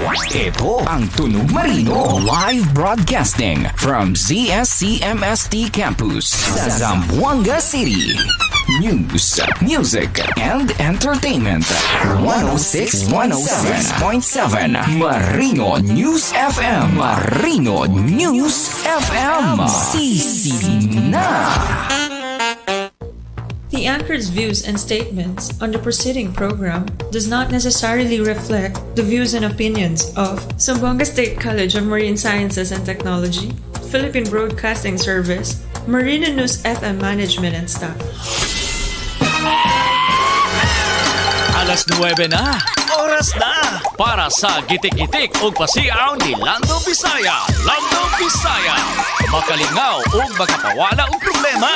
Ito ang Tunog Marino. Live broadcasting from ZSCMST Campus sa Zamboanga City. News, music, and entertainment. 106.7 Marino News FM. Marino News FM. Sisi na! The anchor's views and statements on the preceding program does not necessarily reflect the views and opinions of Zamboanga State College of Marine Sciences and Technology, Philippine Broadcasting Service, Marino News FM management and staff. Alas 9 na. Oras na para sa gitik-gitik ug pasiaw ni Lando Bisaya. Lando Bisaya. Makalingaw ug makapawala og problema.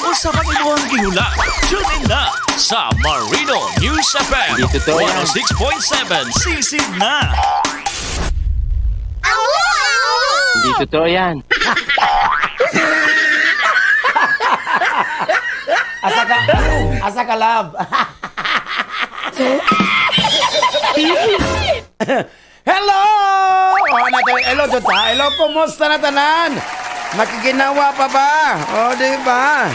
Unsa man imong gihula? Tune in na sa Marino News FM Hindi totoo yan. 106.7. Sisid na. Hindi totoo yan. Asa ka love. Hello! Oh, nato, hello jud ta. Hello, kumusta na tanan? Nakiginawa pa ba? Oh, di ba?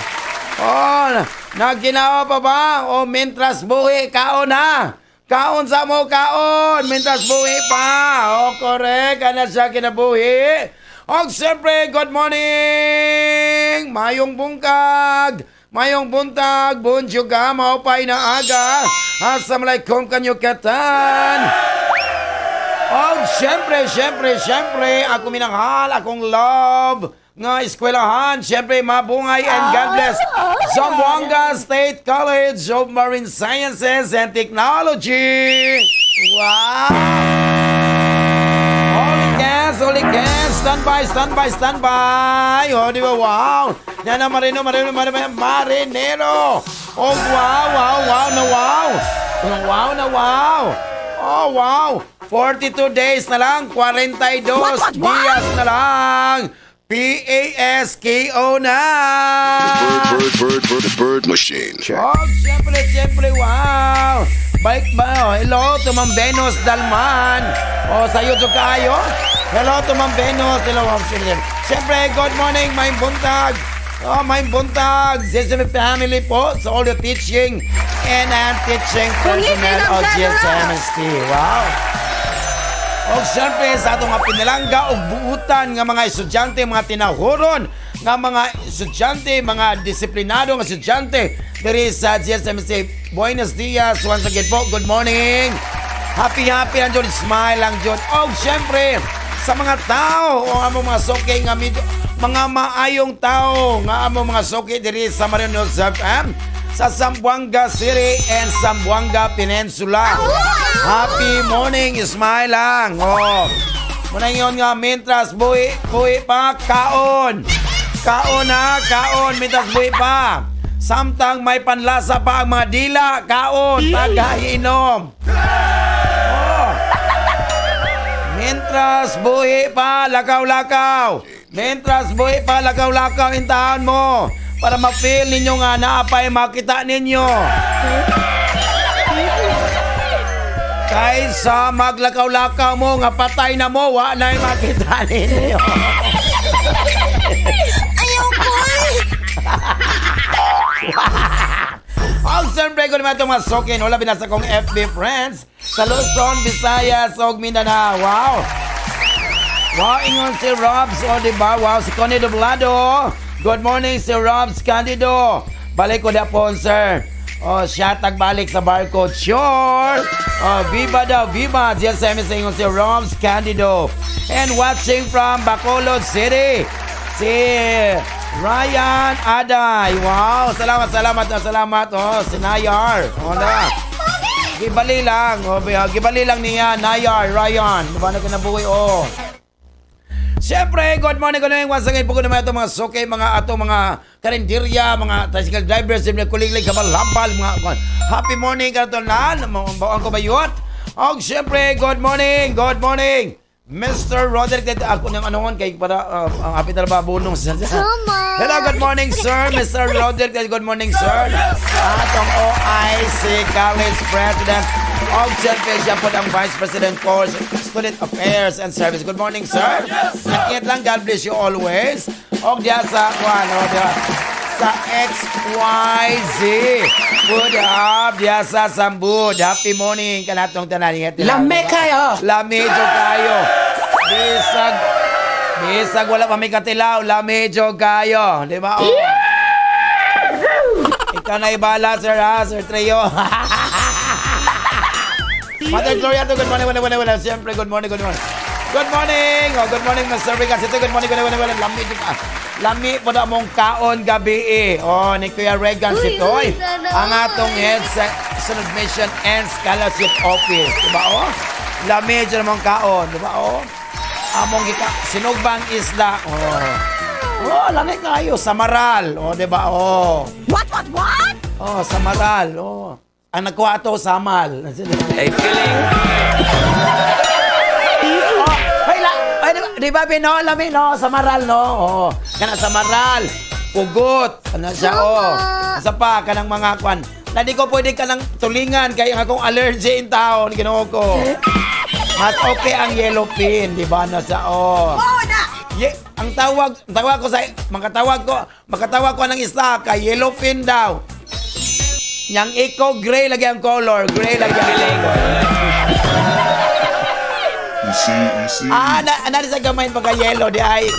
Oh, naginawa pa ba? Oh, mentras buhi kaon na. Kaon sa mo kaon, mentras buhi pa. Oh, correct. Ana siya kinabuhi. Og siyempre, good morning! Mayong bungkag! Mayong buntag, bonjour ka, maupay na aga. Assalamualaikum kanyo katan. Og siyempre, siyempre, siyempre, ako minanghal, akong love nga eskwelahan. Siyempre, mabungay and God bless. Zamboanga State College of Marine Sciences and Technology. Wow! Holy cats, holy cats. Stand by, stand by, stand by. Oh, di ba? Wow. Yan ang marino, marino, marino, marinero. Oh, wow, na wow. Wow, na wow. Oh, wow. 42 days na lang, 42 dias na lang. PASKO na. Bird, bird, bird, bird, bird machine. Oh, siyempre, siyempre, wow! Balik ba? Oh, hello to Ma'am Venus Dalman. Oh, sa iyo kaayo. Hello to Ma'am Venus. Hello, Ma'am Siyempre, siyempre, good morning, may buntag. Oh, may buntag. Sesame family po sa all the teaching and teaching personnel of GSMST. Wow! O siyempre sa atong mga pinalangga o buutan nga mga estudyante, mga tinahuron nga mga estudyante, mga disiplinado nga estudyante diri sa GSMC. Buenos dias once again po. Good morning. Happy happy lang jud, smile lang jud. O siyempre sa mga tao o among mga suki nga medyo, mga maayong tao nga among mga suki diri sa Marinos FM sa Zamboanga City and Zamboanga Peninsula. Happy morning, smile lang. Oh. Muna yun nga, mintras buhi, buhi pa, kaon. Kaon na, kaon, mintras buhi pa. Samtang may panlasa pa ang mga dila, kaon, tagahinom. Oh. Mintras buhi pa, lakaw-lakaw. Mintras buhi pa, lakaw-lakaw, intahan mo. Para ma-feel ninyo nga naapay makita ninyo. Kaysa maglakaw-lakaw mo nga patay na mo, wa na makita ninyo. Ayaw ko. Ang siyempre ko naman itong mga sokin. Wala binasa kong FB friends sa Luzon, Visayas, ug Mindanao. Wow! Wow, ingon si Robs. O, di ba? Wow, si Connie Doblado. Good morning, si Robs Candido. Balik ko na po, sir. O, siya tagbalik sa barcode. Sure! O, viva daw, viva! Diyan sa MS ingon si Robs Candido. And watching from Bacolod City, si Ryan Aday. Wow, salamat, salamat, salamat. Oh, si Nayar. O na. Gibali lang. O, gibali lang niya, Nayar, Ryan. Diba na kinabuhi? Oh. Siyempre, good morning once again po naman itong mga suki, mga ato, mga karinderya, mga tricycle drivers, mga kuliglig, kabalambal, mga happy morning katonan, mga bawang ko bayot. Og siyempre, good morning. Mr. Roderick, ako nang anuon kay para ang happy talaga bunong. Hello, good morning, sir. Mr. Roderick, good morning, sir. Atong OIC College President. Og siyempre, siya po ang Vice President for Student Affairs and Service. Good morning, sir. Ingat lang. God bless you always. Og diya sa kuan, o diya sa XYZ. Good up, diya sa Sambud. Happy morning kanatong tanan. Ingat lang. Lami kayo. Lami jud kayo. Bisag bisag wala pa may katilaw, lami jud kayo, di ba? Oh. Ikaw na ibala, sir, ha? Sir Trio. Mother Gloria, to, good morning, good morning, good morning. Siyempre, good morning, good morning. Good morning! Oh, good morning, Mr. Rick. Ito, good morning, good morning, good morning. Lami, jud ka. Lami po na mong kaon gabi eh. Oh, ni Kuya Regan si Toy. Ang atong head sa Admission and Scholarship Office. Diba, oh? Lami dyan mong kaon. Diba, oh? Among gika, sinugbang isda. Oh. Oh, lami kayo. Samaral. Oh, diba, oh? What, what, what? Oh, samaral. Oh. Ang nagkuha to, samal. Ay, kiling. Oh, ay, la, ay, di ba, Bino? Lami, no? Samaral, no? Oo. Kana samaral. Pugot. Ano siya, oh. Isa pa, kanang mga kwan. Na di ko pwede ka ng tulingan kay ang akong allergy in town. Ginoo ko. Mas okay ang yellow pin, di ba? No, sa, oh. Ye, ang tawag ko sa, makatawag ko ng isa, kay yellow pin daw. Yang iko, gray lagi ang color. Gray lagi ang color. You see, you see. Ah, na, na sa gamay pagka yellow di ay.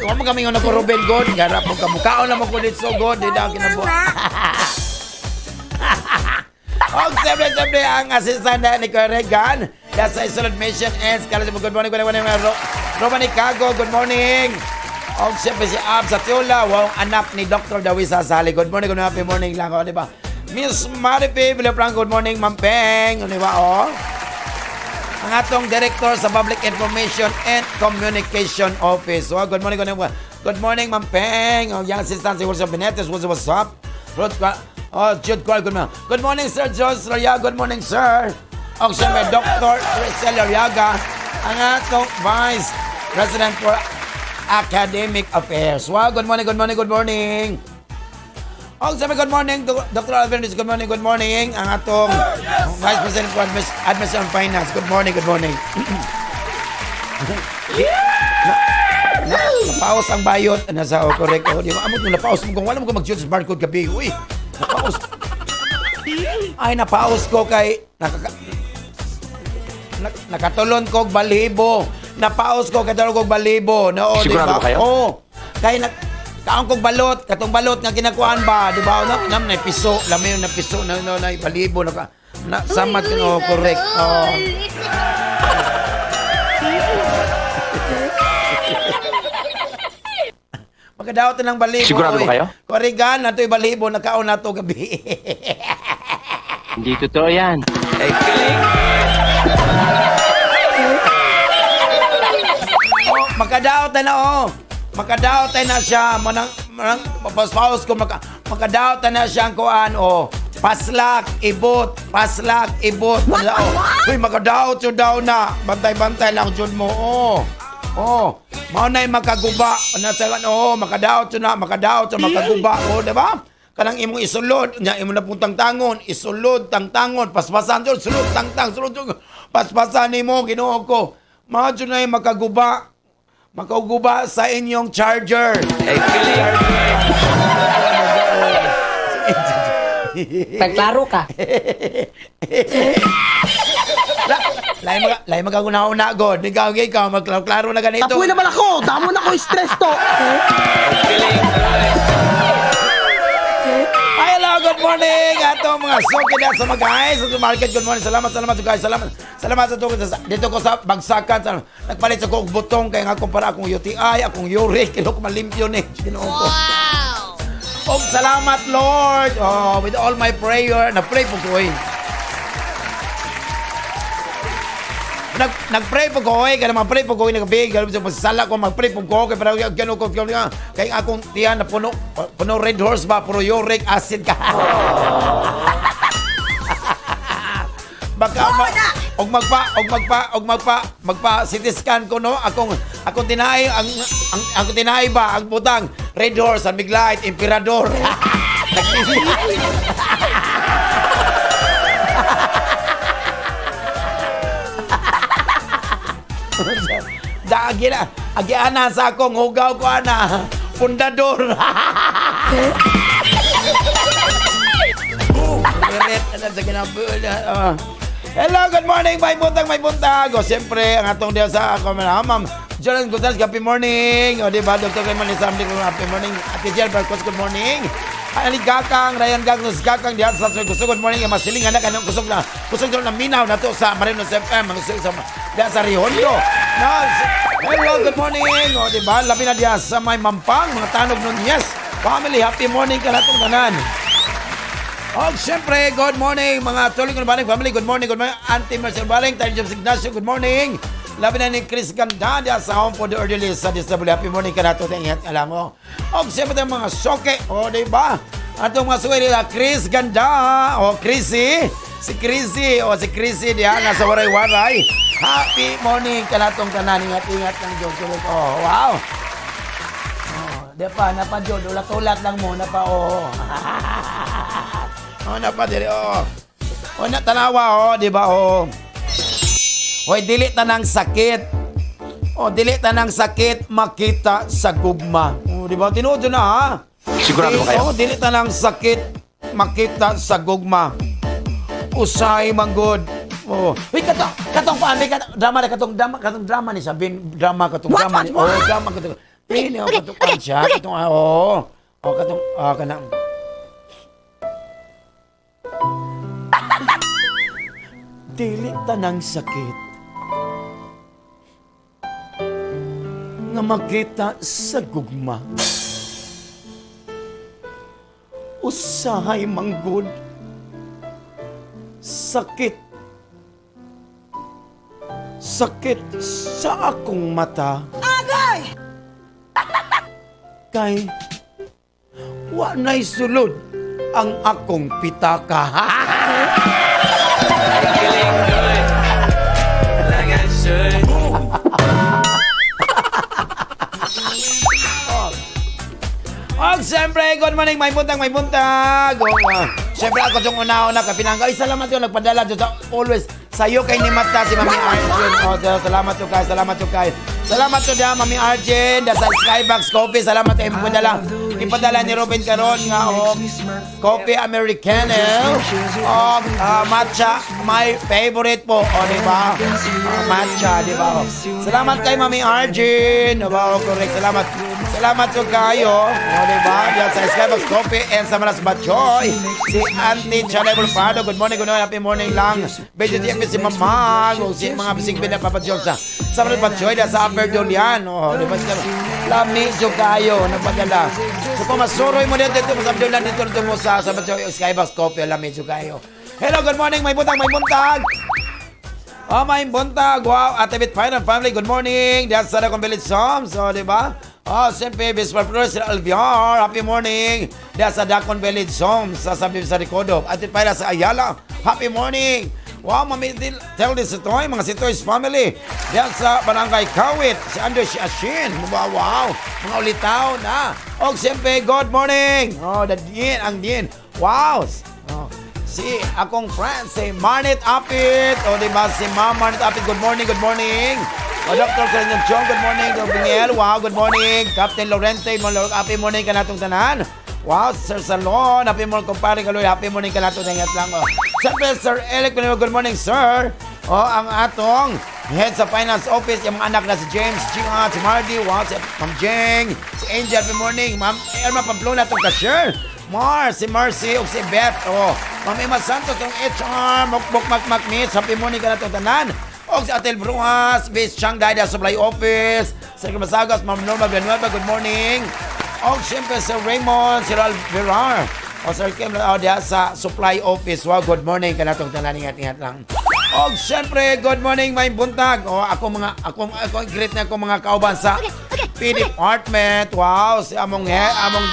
Wa mo kami nga ko Ruben God, garap mo kamukaon na mo ko dito God, di daw kinabuhi. Og siyempre, siyempre, ang assistant na ni Kuya Regan, nasa Isolate Mission and Scholarship. Good morning, good morning, Roman Nicago, good morning. Og siyempre si Ab sa Tiola, wow, anak ni Dr. Dawisa Sali. Good morning, good morning, happy morning lang, oh, di ba? Miss Maripe Villafranco, good morning, Ma'am Peng. Di ba, oh? Ang atong Director sa Public Information and Communication Office. Oh, good morning, good morning. Good morning, Ma'am Peng. Oh, yung assistant si Wilson Benetes. What's, what's up? Ruth, oh, Jude Cor, good morning. Good morning, Sir Jos Roya. Good morning, sir. O, siyempre, Dr. Rizal Arriaga, ang atong Vice President for Academic Affairs. Wow, good morning, good morning, good morning. Oh, sabi, good morning, Dr. Alvin Ruiz. Good morning, good morning. Ang atong Vice President for Admission and Finance. Good morning, good morning. na, na, napaos ang bayot. Nasa, oh, correct. Oh, di ba? Amot mo, napaos mo. Kung wala mo ko mag-shoot sa barcode gabi. Uy, napaos. Ay, napaos ko kay... Nakatulon ko og balibo. Napaos ko kay kog balibo. No, di Sigurado ba? ba kayo? Oo. Kay na kaon kog balot, katong balot nga kinakuan ba, di ba? Na, na, na piso, lami na piso na na, na balibo na ka. Na samat oh, correct. Oh. Magkadaot na ng balibo. Sigurado oy. ba kayo? Korigan, nato'y balibo, nakaon na to gabi. Hindi totoo yan. Ay, kiling. Oh, makadaot na na oh. Makadaot na siya. Manang manang paus ko makadaot na siya ang kuan oh. Paslak, ibot, paslak, ibot. What, oh. Uy, makadaot yun daw na. Bantay-bantay lang jud mo. Oh. Oh, mao na'y makaguba. Ano sa oh, makadaot yun na, makadaot yun, makaguba. Oh, di ba? Kanang imong isulod, nya imong napuntang tangon, isulod tangtangon, paspasan jud, sulod tangtang, sulod jud. Paspasan nimo Ginoo ko. Mao jud na'y makaguba. Makaguba sa inyong charger. Ay, kiling. Nagklaro ka. Lain maga, lain magaguna-una god. Ikaw, ikaw, magklaro na ganito. Tapuin naman ako! Damo na ko stress to! Hi, hello, good morning. Ato mga suki na sa mga guys sa market. Good morning. Salamat, salamat guys. Salamat. Salamat sa tukod sa dito ko sa bagsakan sa nagpalit sa kog butong kay nga kumpara akong UTI, akong uric, kilo ko malimpyo ni. Ginoo ko. Wow. Og salamat Lord. Oh, with all my prayer, na-pray po ko eh. Nag-pray po ko eh, kaya mag-pray po ko eh, nagabig, kaya sa sala ko, mag-pray po ko, kaya parang gano'n ko, kaya akong tiyan na puno, puno red horse ba, puro uric acid ka. Baka ma, og magpa og magpa og magpa magpa CT scan ko no akong akong tinay ang akong tinay ba ang butang Red Horse, San Miguel, Emperador. Daagi na. Agiana sa akong hugaw ko ana. Pundador. Pirit na sa kinabula. Ah. Hello, good morning. May buntag, may buntag. O, siyempre, ang atong diya sa ako, ma'am. Jordan Gutierrez, happy morning. O, di ba? Dr. Raymond Lisamdi, happy morning. Ate Jill Barcos, good morning. Ali Gakang, Ryan Gagnos Gakang, diyan sa gusto, good morning. Masiling anak, anong kusog na, kusog na minaw na to sa Marinos FM, ang sa, diyan sa Rihondo. Na, hello, good morning. O, di ba? Labi na diyan sa may Mampang, mga tanog nun. Yes, family, happy morning ka na itong tanan. Og siyempre, good morning mga tuloy ko baling family. Good morning. Auntie Marcel Baling, Tayo James Ignacio, good morning. Labi na ni Chris Ganda diya sa Home for the Elderly sa DSW. Happy morning ka na ito. Ingat, alam mo. Og siyempre tayong mga soke. O, di ba? Atong mga suke nila, Chris Ganda. O, Chrissy. Si Chrissy. O, si Chrissy diya nasa waray-waray. Happy morning ka na itong tanan. Ingat-ingat ng Diyos. Oh, wow. Oh, di pa, napa Jod, ulat-ulat lang mo, napa, oo. Oh, napa dili, oo. Oh, na tanawa, oh, di ba, oh. Hoy, dili tanang sakit. Oh, dili tanang sakit makita sa gugma. Oh, di ba? Tinuod na ha. Sigurado ba kayo? Oh, dili tanang sakit makita sa gugma. Usay manggod. Oh. Uy, katong katong paano katong drama na katong drama katong drama ni Sabin drama katong What, drama what, ni what? oh drama katong Pili oh katong okay, siya katong ah, oh. Oh katong ah kanang dili tanang sakit nga makita sa gugma. Usahay manggod sakit sakit sa akong mata. Agay! Kay wa na'y sulod ang akong pitaka. Og siyempre, good morning, may buntag, may buntag. O, siyempre ako yung una-una kapinangga. Ay, salamat yun, nagpadala dyan sa always sa'yo kay ni Mata, si Mami Arjun. O, salamat yun kay, salamat yun kay. Salamat yun diyan, Mami Arjun. Da sa Skybox Coffee, salamat sa imong padala. Ipadala ni Robin Caron nga og coffee americano og matcha, my favorite po. O, di ba? Matcha, di ba? O. Salamat kay Mami Arjun. Di ba? O, correct. Salamat. Salamat sa kayo. O, di ba? Diyan sa Skybox Coffee and sa Maras Batchoy. Si Auntie Chanel Pardo. Good morning. Happy morning lang. Medyo di si Mama. O si mga bisig na Papa John sa Maras Batchoy. Sa Upper Dolian. O, di ba? Lami jo kayo. Nagpadala. So, kung masuroy mo dito, dito sa Dolian, dito, dito mo sa Batchoy, Skybox Coffee. Lami jo kayo. Hello, good morning. May buntag, may buntag. Oh, may buntag. Wow, Ate Bit Final Family, good morning. Diyan sa Dakong Village Homes. So, di ba? Oh, siyempre, Bismarck Flores, Sir Alviar. Happy morning. Diyan sa Dakong Village Homes, sa Sabi sa Ricodo. Ate Paila sa Ayala. Happy morning. Wow, mami, tell this Sitoy, mga Sitoy's family. Diyan sa Barangay Kawit, si Andres Ashin. Wow, wow. Mga ulitaw na. Oh, siyempre, good morning. Oh, the din, ang din. Wow. Oh. Si akong friend, si Marnet Apit. O, di ba? Si Ma'am Marnet Apit. Good morning, good morning. O, Dr. Karinyo Chong, good morning. Dr. Biniel, wow, good morning. Captain Lorente, happy morning ka natong tanan. Wow, Sir Salon, happy morning, kumpare Kaloy, happy morning ka natong ingat lang. O. Siyempre, Sir Eric, good morning, sir. O, ang atong head sa finance office, yung mga anak na si James, Gina, si Mardy, wow, si Ma'am Jeng, si Angel, happy morning. Ma'am Irma Pamplona, itong cashier. Mar, si Mercy, o si Beth, o. Ma'am Emma Santos, ang HR, Mukbuk Mak Mak Mitch, happy morning ka na itong tanan. O si Atel Brujas, Miss Chang Daida Supply Office, Sir Masagas, Ma'am Norma Villanueva, good morning. O siyempre, Sir Raymond, Sir Al Virar, o Sir Kim, o diha sa Supply Office. Wow, good morning ka na itong tanan, ingat-ingat lang. O siyempre, good morning, may buntag. O ako mga, ako, ako, greet na ako mga kauban sa P Department. Wow, si among head, among,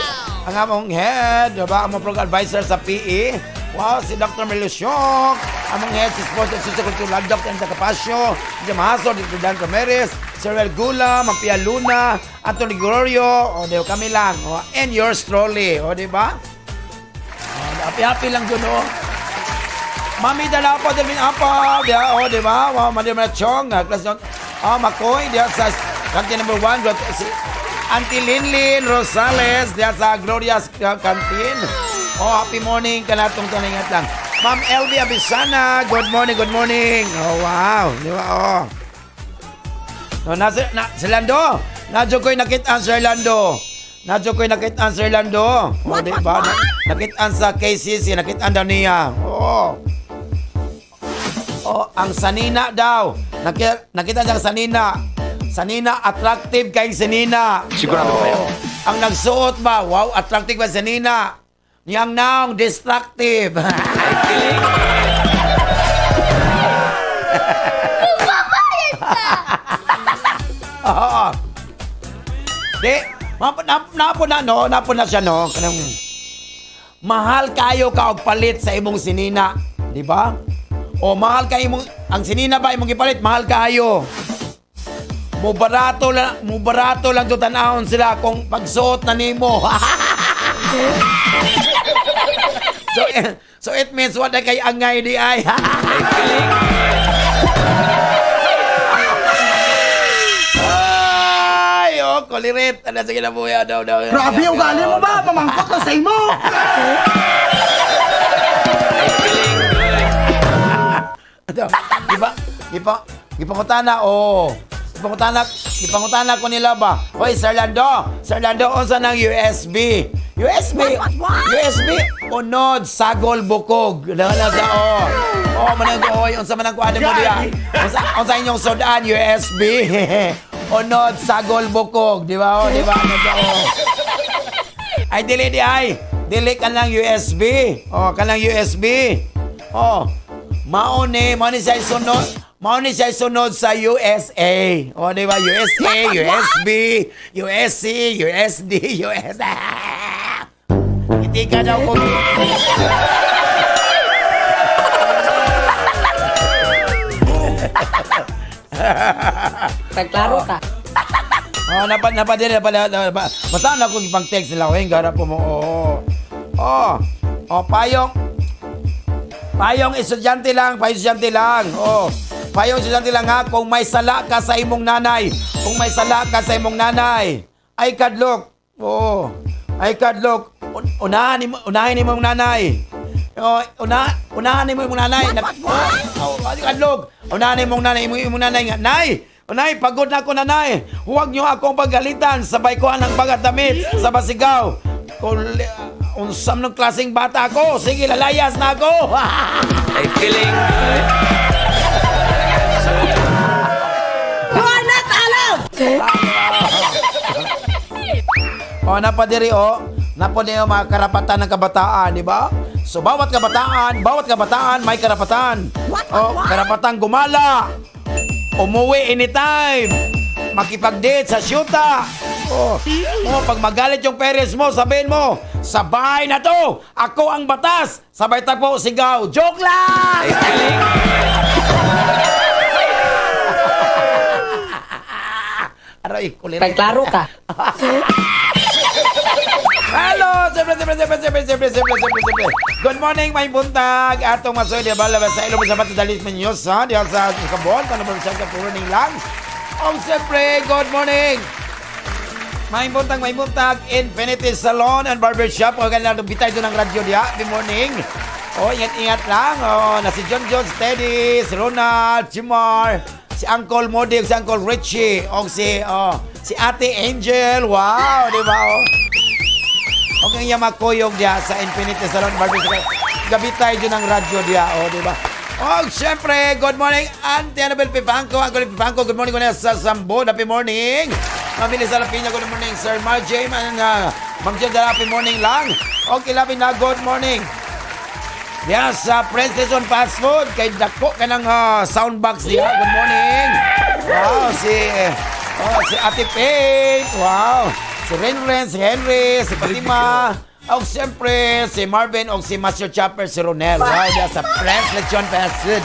ang among head, diba? Among program advisor sa PE. Wow, si Dr. Melusyok. Among head sa Sports and Social Culture, Dr. Anta Capasio, si Mahaso, Dr. Dan Ramirez, Sir El Gula, Ma'am Pia Luna, Anthony Glorio, o, di ba, kami lang. O, and yours truly, o, di ba? O, happy-happy lang dun, o. Mami Dalapo, Delvin Apaw, di ba? O, di ba? Wow, Mami Chong, class Oh, Makoy, diya sa canteen number 1. Si Auntie Linlin Rosales, diya sa Gloria's Canteen. Oh, happy morning kanatong taningat lang. Ma'am LB Abisana, good morning, good morning. Oh, wow. Di ba? Oh. No, nasa, na, si Lando. Nadyo ko'y nakita Sir Lando. Nadyo ko'y nakita Sir Lando. O, di ba? Na, nakitaan sa KCC, nakitaan daw niya. Oo. Oh, ang sanina daw. Nakita niya ang sanina. Sanina, attractive kay sanina. Sigurado ba kayo? Ang nagsuot ba? Wow, attractive ba sanina? Niyang naong, destructive. Oo. Di, napo na, no? Napo na siya, no? Kanang, mahal kayo ka og palit sa imong sinina. Di ba? O mahal ka imong, ang sinina ba imong gipalit, mahal kayo. Mubarato lang to tanahon sila kung pagsuot na nimo. So, so it means wala kay angay di ay. Ay, oh, kulirit. Ano, sige na buya daw daw. Grabe, ugali mo ba? Mamangkot na sa imo! Ano, di ba? Di ba? Gipangutana, oh. Gipangutana, gipangutana ko nila ba? Hoy, Sir Lando, Sir Lando, unsa nang USB? USB, USB, unod, sagol, bukog. Wala sa, oh. Oh, manang oy, unsa man ang kuan mo diya? Unsa, unsa inyong sudan, USB? Unod, sagol, bukog, di ba? Oh, di ba? Ano sa, oh. Ay, dili di ay. Dili ka lang USB. Oh, ka lang USB. Oh. Mao ni, mao ni siya sunod. Mao ni siya sunod sa USA. Oh, di ba? USA, USB, USC, USD, USA. Hindi ka daw kung... Pagklaro ka. Oh, napa napa din napa, napa, napa. Basta na akong ipang text nila, oy, garap po mo. Oo. Oh. Oh, payong payong estudyante lang, payong estudyante lang. Oh. Payong estudyante lang ha, kung may sala ka sa imong nanay, kung may sala ka sa imong nanay, ay kadlok. Oo. Ay kadlok. Unahan nimo, unahin nimo imong nanay. Oh, unahan nimo imong nanay. Oh, oh, ay, kadlok. Unahan nimo imong nanay, imong imong nanay nga, Nay, Nay, pagod na ako nanay. Huwag niyo akong paggalitan. Sabay ko ang bagat damit sa basigaw. Kung unsam ng klaseng bata ako, sige, lalayas na ako. Ay feeling good. You are not allowed! O, napadiri o. Napadiri o mga karapatan ng kabataan, di ba? So, bawat kabataan may karapatan. O, karapatan gumala. Umuwi anytime. Makipag-date sa syuta. O, o, pag magalit yung parents mo, sabihin mo, sa bahay na to, ako ang batas. Sabay tagpo, sigaw, joke lang! Ay feeling good. Aray, kulirit. Pagklaro ka. Hello! Siyempre, siyempre, siyempre, siyempre, siyempre, siyempre, siyempre, siyempre. Good morning, may buntag. Atong masoy, di ba? Labas sa ilong sa Bato Dalis Menyos, ha? Di ba sa Kabon, kano ba siya sa puro lang? Oh, siyempre, good morning! May buntag, Infinity Salon and Barbershop. O, ganyan lang, bitay doon ang radyo diya. Good morning. O, ingat-ingat lang. O, na si John John Steady, si Ronald, si Mar, si Uncle Modi, si Uncle Richie, o si, oh, si Ate Angel. Wow, di ba? Oh. Okay nga makuyog diya sa Infinity Salon Barbershop. Gabi tayo dyan ang radyo diya, o, di ba? Oh, syempre, good morning, Auntie Annabel Pifanco. Uncle Pifanco, good morning ko na sa Sambo. Happy morning. Ma'am Elisa Lapina, good morning. Sir Marj, man, Ma'am Jen, happy morning lang. Okay, labi na, good morning. Yes, sa Princess on Fast Food, kay dako ka ng soundbox diya. Good morning. Wow, si oh, si Ate Faith. Wow. Si Renren, si Henry, si Fatima. O siyempre, si Marvin o si Master Chopper, si Ronel. Wow, diya sa Prince Lechon Fast Food.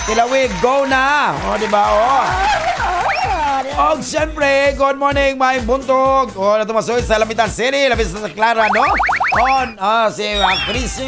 Tilawig, go na! O, di ba? O. Og siyempre, good morning, may buntog. O, na tumasoy sa Lamitan City, lapit sa Clara, no? On, si Chris,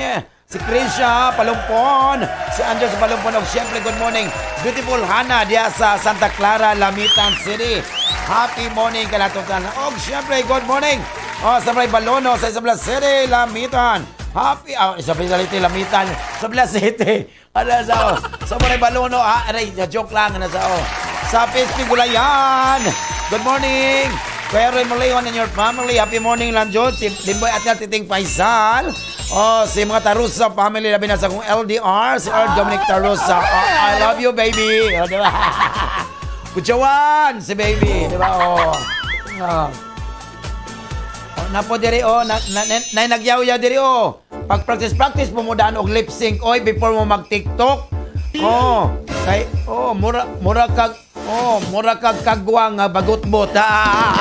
Si Krisha Palumpon, si Andres Palumpon, og syempre good morning. Beautiful Hana diya sa Santa Clara, Lamitan City. Happy morning kanatong tanan. Og syempre good morning. Oh, sa May Balono sa Isabela City, Lamitan. Happy, ah, Isabela City, Lamitan, Isabela City. Ano sa oh, sa May Balono, ah, aray, joke lang ano sa oh. Sa Pispi Gulayan. Good morning. Kuya Roy Maleon and your family. Happy morning lang, Jod. Si Limboy at Titing Faisal. Oh, si mga Tarusa family, labi na sa akong LDR, si Earl Dominic Tarusa. Oh, I love you, baby. Oh, diba? Kutsawan, si baby. Diba? Oh. Oh. Oh, napo diri oh, na, na, na, na nagyaw-yaw diri oh. Pag practice practice mo mo daan og lip sync oy before mo mag TikTok. Oh, kay oh mura mura kag oh mura kag kagwa nga bagutbot. Ah.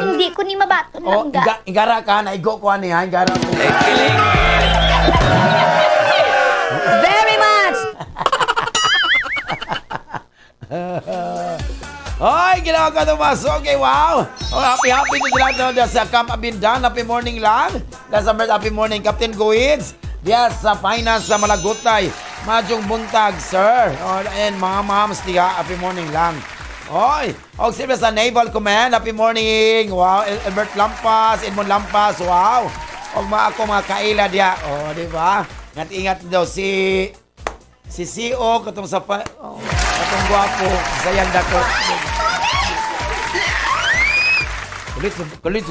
Hindi ko ni mabaton Oh, langga. igara ka na igo ko ani ha, igara ko. Very much! Hoy, ginawa ko ito. Okay, wow. Oh, happy, happy to sila no, sa Camp Abindan. Happy morning lang. Nasa Mert, happy morning. Captain Goins. Diya sa Finance sa Malagutay. Madyong buntag, sir. Oh, and mga moms, diya, happy morning lang. Hoy, og siyempre sa Naval Command, happy morning. Wow, Albert Lampas, Edmond Lampas, wow. Og mga ako mga kaila diya. Oh, di ba? Ingat-ingat daw si si CO katong sa oh, katong gwapo, sayang dako. Kulit, kulit.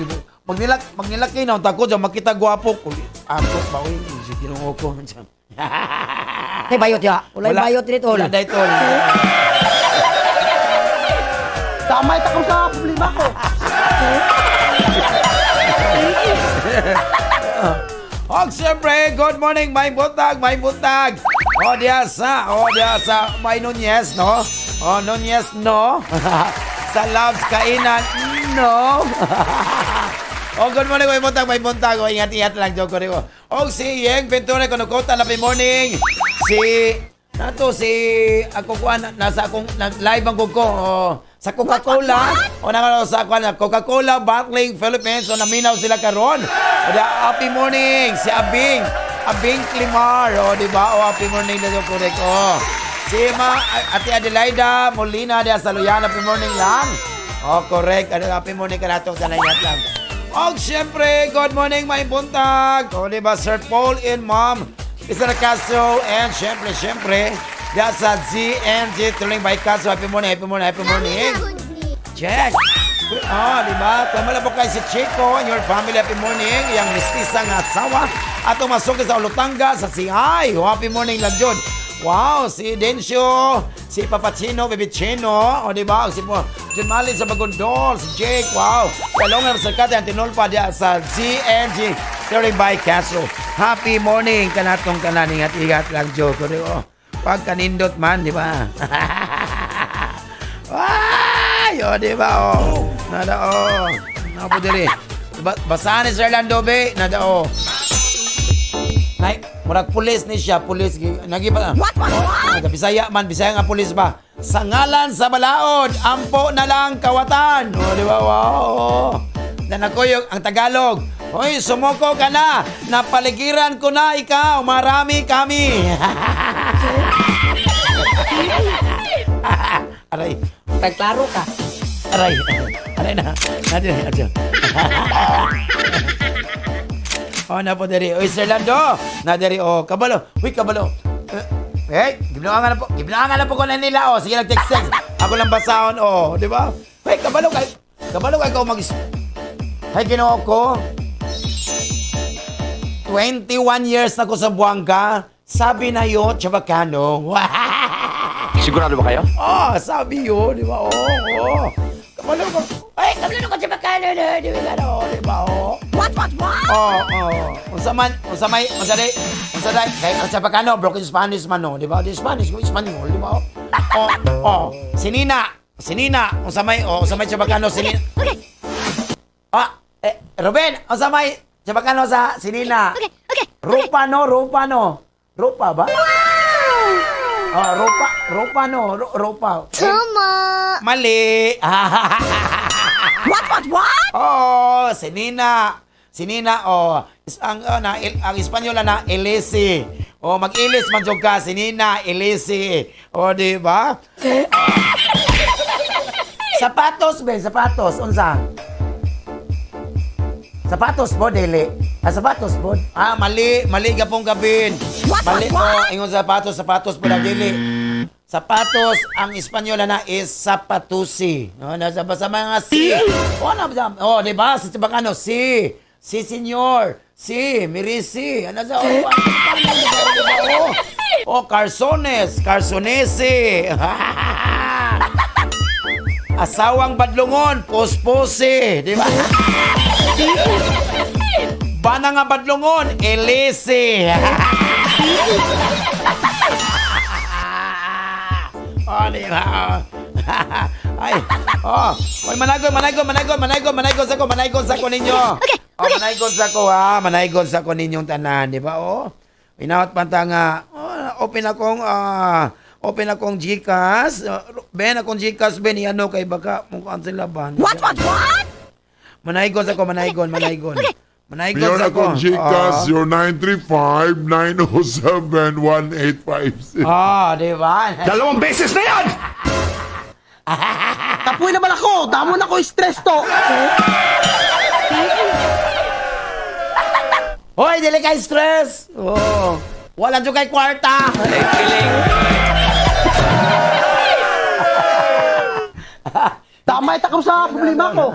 Magnilak, magnilaki na ang tako dyan, makita gwapo. Kulit. Ako ba, uy, si Ginoo ko. Ay, bayot ya. Walay bayot dito, tol. Wala dahil, tol. Damay ta kang sa problema ko. Og siyempre, good morning, may buntag, may buntag. O diya sa, o diya sa, may Nunez, no? O Nunez, no? Sa Loves Kainan, no? O good morning, may buntag, may buntag. O ingat-ingat lang, joke ko rin. O si Yeng Ventura, Konokota, happy morning. Si, nato si, ako kuan, nasa akong, live ang ko, o, sa Coca-Cola. O nang sa kuan, Coca-Cola Bottling Philippines. O naminaw sila karon. O da, happy morning si Abing. Abing Climar. O di ba? O happy morning na ko correct. O. Si Ma Ate Adelaida Molina diya sa Luyan, happy morning lang. O correct. Ano, happy morning ka nato sa ingat lang. Og syempre, good morning may buntag. O di ba Sir Paul and Mom Isra Castro and syempre, syempre, diya sa ZNG Tuling by Castro. Happy morning, happy morning, happy morning. Check. Ah, di ba? Tama lang po kay si Chico and your family. Happy morning. Yang mestiza nga asawa. At umasok sa Olutanga, sa CI. Oh, happy morning lang yun. Wow, si Dencio, si Papachino, Baby Chino, o di ba? Si po, John Malin sa Bagondol, si Jake, wow. Talongan sa Kate, ang tinulpa diya sa ZNG, Sterling by Castro. Happy morning kanatong kanan. Ingat-ingat lang, Joe. Oh, pag kanindot man, di ba? Ay, o, di ba, oh. Nada, oh. Napo diri. Basahan ni Sir Lando, be. Nada, oh. Nay, murag pulis ni siya, pulis. Nagiba. What? Bisaya man, Bisaya nga pulis ba? Sa ngalan sa balaod, ampo na lang kawatan. O, di ba? Wow. Oh. Nanakuyog ang Tagalog. Hoy, sumuko ka na. Napaligiran ko na ikaw. Marami kami. Aray. Pagklaro ka. Aray. Aray na. Aray na. Oh, napo diri. Oy, Sir Lando. Na diri oh, kabalo. Uy, kabalo. Eh, gibnuangan na po. Gibnuangan na po ko na nila oh. Sige lang text text. Ako lang basahon oh, di ba? Uy, kabalo kay kabalo kay ko mag. Hay Ginoo ko. 21 years na ko sa Buanga. Sabi na yun, Chabacano. Sigurado ba kayo? Oh, sabi yun, di ba? Oo, oh, oh. Kabalo ko. Ay, kabalo ko Chabacano. Di ba? Oh, di ba? Oh. What? Oo, oo. Unsa man, unsa may, unsa day, unsa day, kay ang Chabacano, broken Spanish man no, di ba? Di Spanish, kung Espanyol, di ba? Oh, oh, si Nina, si Nina, unsa may, oh, unsa may Chabacano, si Nina. Okay, Ah, eh, Ruben, unsa may Chabacano sa si Nina? okay. Rupa no, rupa no. Rupa ba? Oh, rupa, rupa no, rupa. Eh, Tama. mali. What? Oo, si Nina. Si Nina, oh, ang oh, na ang Espanyol na Elise. Oh, mag-ilis man jud ka si Nina Elise. Oh, di ba? Sapatos be, sapatos unsa? Sapatos po, dili. Ah, sapatos po. Ah, mali. Mali ka pong gabin. Mali po. Ingon sapatos, sapatos po na dili. Sapatos, ang Espanyol na is sapatusi. No, nasa sa mga si. Oh, na, oh, di ba? Sa Chabacano, si. Si senyor. Si, mirisi. Ano sa, oh, oh, oh, carsones, carsonese. Asawang badlungon, pospose, di ba? Bana nga badlungon, elise. Oh, di ba? Ay, oh. Oy, manaygon, manaygon, manaygon, manaygon, manaygon sa ko, manaygon sa ko ninyo. Okay, oh, manaygon sa ko ha, manaygon sa ko ninyong tanan, di ba? Oh. Inawat panta nga, oh, open akong GCash. Ben, akong GCash, Ben, ano kay baka mukhang sila ba? What? Manaygon sa ko, manaygon, manaygon. Manaygon Meron sa ko. akong Gcash 0935-907-1856. Ah, di ba? 2 beses na yan! Kapoy naman ako. Damo na ko stress to. Hoy, dili kay stress. Oh. Wala jud kay kwarta. Damay ta sa problema ko.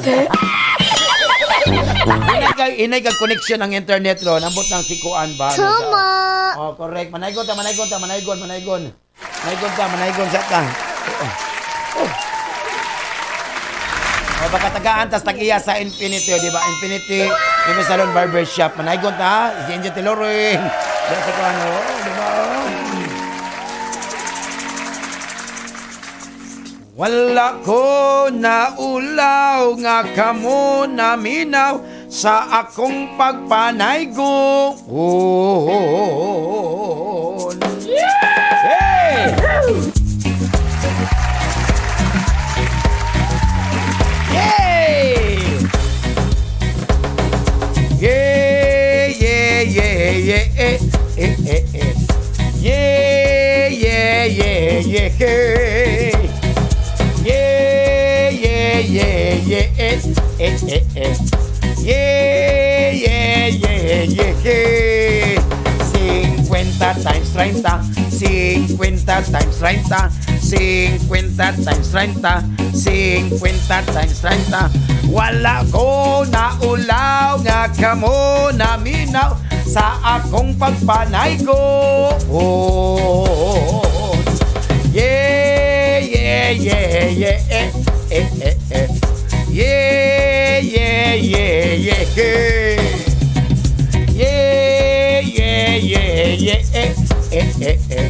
Inay kay connection ang internet ron. Ambot ng sikuan ba? Tama. Oh, correct. Manaygon ta, manaygon ta, manaygon, manaygon. Manaygon ta, manaygon sa ta. Oh. Oh, baka tagaan tas tag-iya sa Infinity, di ba? Infinity, Mimi Salon Barbershop. Manaygon ta, si Angel Tiloring. Diyan sa kuan, oh, di ba? Oh. Wala ko naulaw nga kamo naminaw sa akong pagpanaygo. Hey! Yay! Yeah, yeah, yeah, yeah, eh, eh, eh, eh. Yeah, yeah, yeah, yeah, yeah. Yeah, yeah, yeah, yeah, eh, eh, eh, eh. Yeah, yeah, yeah, yeah, yeah. 50 times 30, 50 times 30, 50 times 30, 50 times 30. Wala ko naulaw nga kamo naminaw sa akong pagpanay ko. Yeah, yeah, yeah, yeah, eh, eh, eh, eh. Yeah, yeah, yeah, yeah, yeah. Yeah, yeah, yeah, yeah, eh, eh, eh, eh.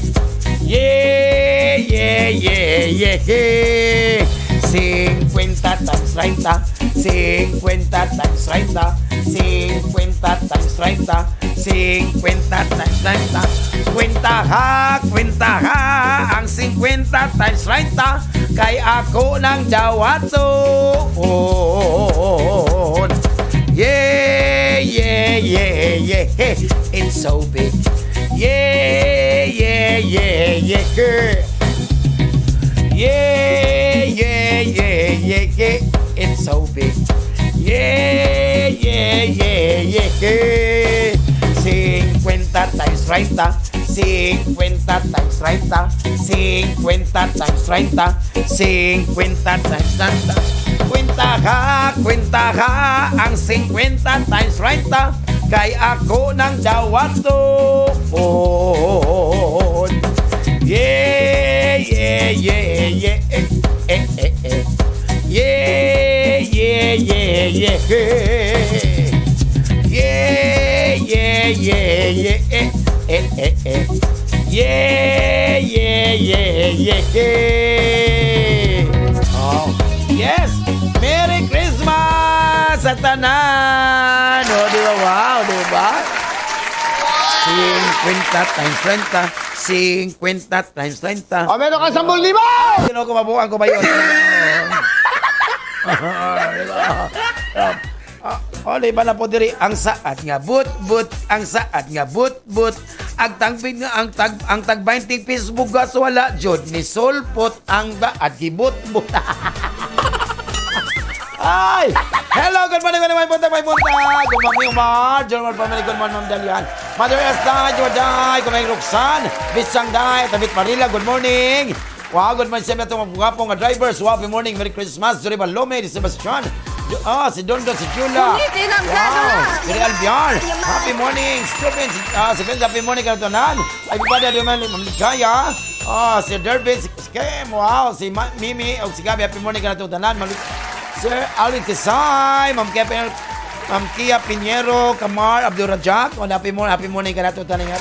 Yeah, yeah, yeah, yeah, yeah. 50 times 30, 50 times 30, 50 times 30, 50 times 30. Kwenta ha, kwenta ha, ang 50 times 30, kay ako nang dawaton. Yeah, yeah, yeah, yeah, it's so big. Yeah, yeah, yeah, yeah, girl. Yeah, yeah, yeah, yeah, yeah, it's so big. Yeah, yeah, yeah, yeah, yeah. 50 times 30, 50 times 30, 50 times 30, 50 times 30. Kwenta ka, kwenta ka, ang 50 times 30, kay ako nang dawaton. Yeah, yeah, yeah, yeah, eh, eh, eh, eh. Yeah, yeah, yeah, yeah, eh. Yeah, yeah, yeah, yeah, eh, eh, eh, eh. Yeah, yeah, yeah, yeah, yeah. Oh, yes! Merry Christmas sa tanan! Oh, di ba? Wow, di ba? 50 times 30, 50 times 30. O, meron kang 10,000! Sino ko mabuang ko ba yun? O, di ba na po diri ang saad nga but-but, ang saad nga but-but, ang tagpin nga ang tag 20 pesos bugas wala jud ni sulpot ang baad gibut-but. Ay! Hello, good morning, good morning, punta, may punta. Good morning, Omar. General Family, good morning, Ma'am Dalian. Mother Esther, Jordan, good morning, Roxanne. Bisang Day, Tabit Marila, good morning. Wow, good morning sa itong mga gwapo nga drivers. Wow, good morning, Merry Christmas. Jory Balome, si Sebastian. Si Dondo, si Jula. Wow, si Albion. Happy morning, Stephen. Si Ben, happy morning, Karatonan. Ay, Bada, Duman, Ma'am Ligaya. Si Derby, si Kim. Wow, si Mimi, o si Gabi, happy morning, Karatonan. Sir Alvin Tisay, Ma'am Kevin, Ma'am Kia Pinero, Kamar Abdurajak, on happy morning kanato tanan nga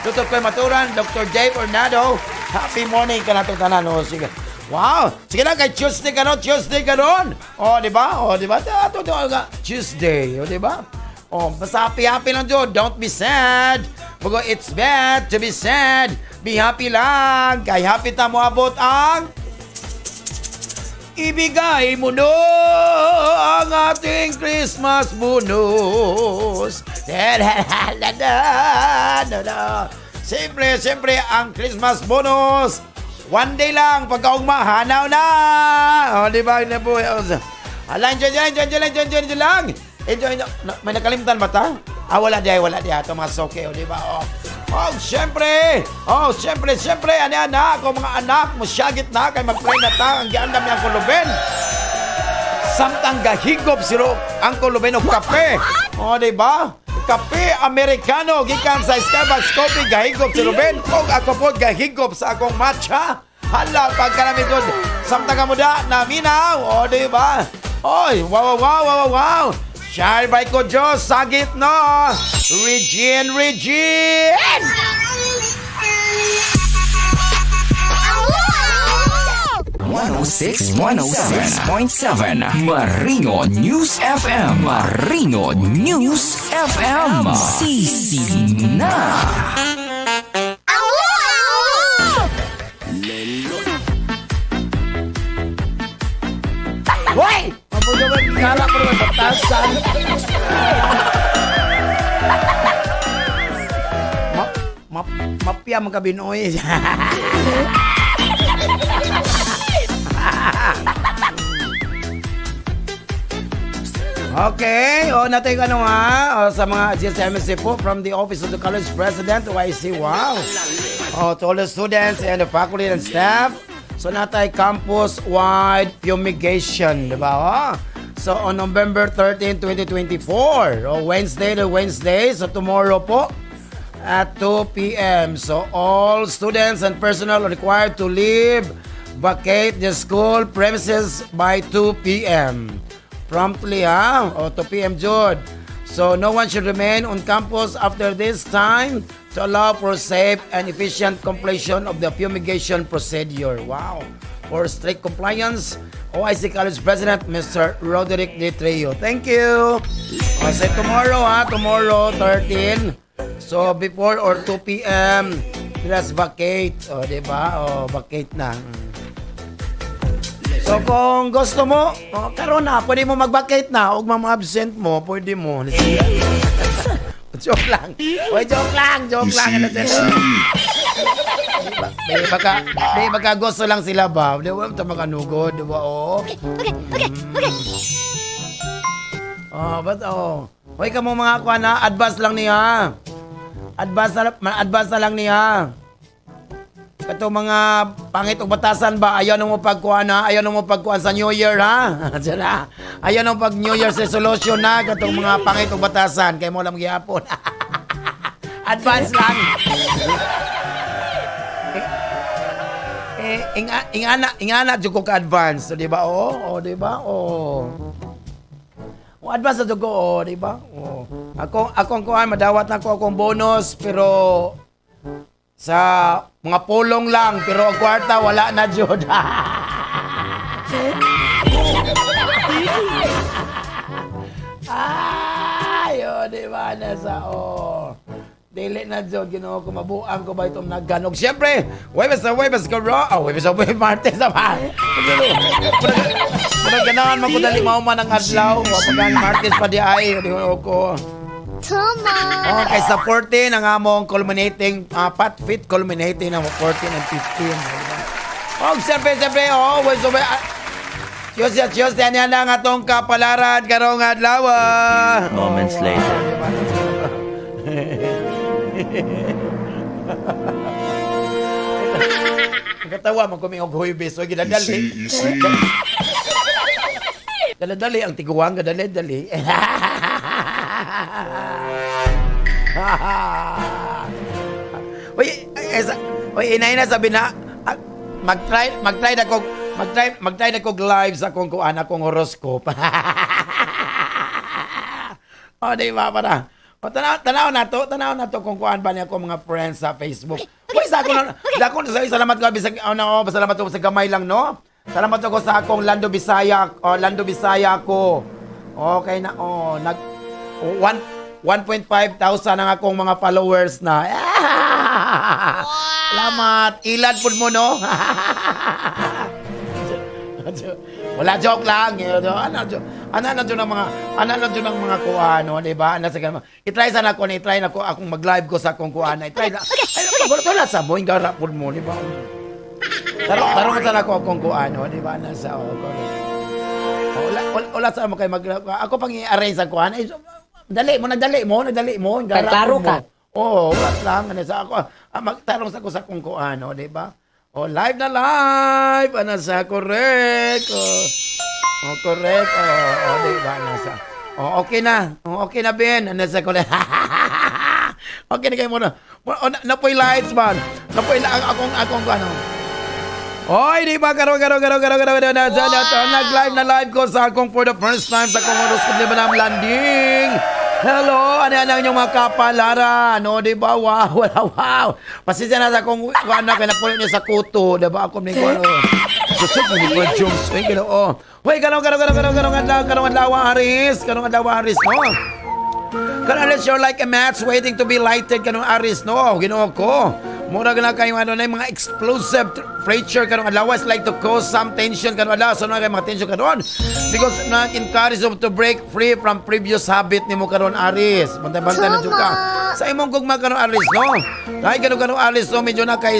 Dr. Koy Maturan, Dr. Dave Ornado, happy morning kanato tanan. Oh, sige. Wow! Sige lang, kay Tuesday karon, Tuesday karon. Oh, di ba? Oh, di ba? Ato to Tuesday, oh, di ba? Oh, basta happy happy lang jud. Don't be sad. Because it's bad to be sad. Be happy lang. Kay happy ta moabot ang ibigay mo no ang ating Christmas bonus. Siyempre, siyempre, ang Christmas bonus. One day lang, pagkaugma, hanaw na! O, di ba? Hindi po. Hala, enjoy, enjoy, enjoy, enjoy, enjoy, enjoy lang. Enjoy, enjoy. May nakalimtan ba ta? Ah, wala di, wala di. Ito mga soke, o, di ba? O. Oh, siyempre! Oh, siyempre, siyempre, ano yan na? Ako mga anak, musyagit na, kay mag-pray na ta, ang giandam ni Uncle Ruben. Samtang gahigop si Uncle Ruben og kape. Oh, di ba? Kape Americano, gikan sa Starbucks Coffee, gahigop si Ruben. Og ako po gahigop sa akong matcha. Hala, pagkarami doon. Samtang kamuda, naminaw. Oh, di ba? Oy, wow, wow, wow, wow, wow. Share by ko Diyos, sagit no. Regine, Regine! 106.7 Marino News FM. Marino News FM. Sisi na. Hoy! Mabugawan, kala ko naman batasan. Mapya mga kabinoy. Okay, o natin ano ha, o, sa mga GSMC po from the Office of the College President, OIC, wow. O, to all the students and the faculty and staff. So natay campus-wide fumigation, di ba? Oh? So on November 13, 2024, o Wednesday to Wednesday, so tomorrow po at 2 p.m. So all students and personnel are required to leave, vacate the school premises by 2 p.m. Promptly, ha? O 2 p.m. Jud. So no one should remain on campus after this time to allow for safe and efficient completion of the fumigation procedure. Wow. For strict compliance, OIC College President, Mr. Roderick D. Trio. Thank you. O, say tomorrow, ha? Tomorrow, 13. So, before or 2 p.m., let's vacate. O, di ba? O, vacate na. So, kung gusto mo, o, karon na, pwede mo mag-vacate na. Huwag ma-absent mo, pwede mo. Joke lang. Oy, joke lang, joke You lang. see, Ano you sila? see. Di baka gusto lang sila ba? Di ba ito makanugod, di ba? Oo. Okay. Oh, ba't oh. Hoy kamo mga kuan ha, advance lang niya. Advance na lang niya. Kato mga pangit og batasan ba, ayaw na mo pagkuan ha, ayaw na mo pagkuan sa New Year ha. Sila. Ayaw na mo pag New Year's resolution na katong mga pangit og batasan kay mo lang gihapon. Advance lang. Eh, ingana jud ko ka advance, so, di ba? Oo, oh, di ba? Oo. O advance na jud ko, oh, di ba? Oo. Ako ang kuan madawat na ko akong bonus pero sa mga pulong lang pero ang kwarta wala na jud. Ay, oh, di ba nasa oh. Dili na jud, Ginoo ko, mabuang ko ba itong nagganog. Siyempre, Huwebes sa Huwebes ko, bro. Ah, Huwebes sa Huwebes, Martes na ba? Murag ganahan man ko dali mauman ang adlaw. Wapagan Martes pa di ay. Di ko. Oh, kay sa 14 ang among culminating pat fit culminating ang 14 and 15. Diba? Oh, siyempre, siyempre, oh, always, always, Tuesday, Tuesday, yan lang atong kapalaran karong adlaw. Moments Oh, wow. later. Diba? Katawa man kumi og Huwebes, oy gidadali. Easy, easy. Dali-dali ang tiguang, dali-dali. Uy, eh, uy, inay na sabi na, ah, mag-try na kog live sa akong kuan, akong horoscope. Oh, di ba para? O, tanaw na to kung kuan ba niya ako mga friends sa Facebook. Uy, sa ako na, salamat ko, bisag, oh, no, salamat ko sa gamay lang, no? Salamat ako sa akong Lando Bisaya, oh, Lando Bisaya ko. Okay na, oh, nag, one, 1.5 thousand ang akong mga followers na. Salamat. Ilan pud mo, no? Wala, joke lang. Ano, ano, ano, ano, ng mga, ano, ano, ng mga kuano, di ba? Ano, sa ganun. I-try sana ako, i-try na ko, akong mag-live ko sa akong kuan. I-try na. Ay, wala, wala sa mo, yung garapon mo, di ba? Tarong, tarong sana ako akong kuano, di ba? Nasa, oh, correct. Oh, wala, wala, wala sa mo kay mag ako pang i-arrange ang kuan. Ay, so, dali mo, nagdali mo, nagdali mo, yung garapon Klaro mo. ka. Oo, wala lang ano sa ako. Ah, magtarong sa ko sa kung kuano, di ba? Oh, live na live. Ano sa correct. Oh, oh correct. Oh, oh, di ba nasa. Oh, okay na. Oh, okay na Ben. Ano sa correct. Okay na kayo muna. Oh, na, napoy lights man. Napoy la akong akong ano. Oy, di ba karon karon karon karon karon karon na na nag-live na live ko sa akong for the first time sa akong horoscope, di ba, na landing. Hello, ano yan ang inyong mga kapalaran? No, di ba? Wow. Pasensya na sa akong ano kay napuno niya sa kuto, di ba? Ako ni ko ano. Susok mo ni ko jumps. Uy, Ginoo. Hoy, karon karon karon karon karon adlaw karong adlaw Aries, karong adlaw Aries, no? Karon unless you're like a match waiting to be lighted kanong Aries, no? Ginoo ko. Mura na kayo ano na yung mga explosive feature kanong adlaw is like to cause some tension kanong adlaw. So na kayo mga tension karon. Because na-encourage mo to break free from previous habit nimo karon Aries. Bantay-bantay na jud ka. Sa imong gugma karon Aries, no? Dahil karon karon Aries, no, medyo na kay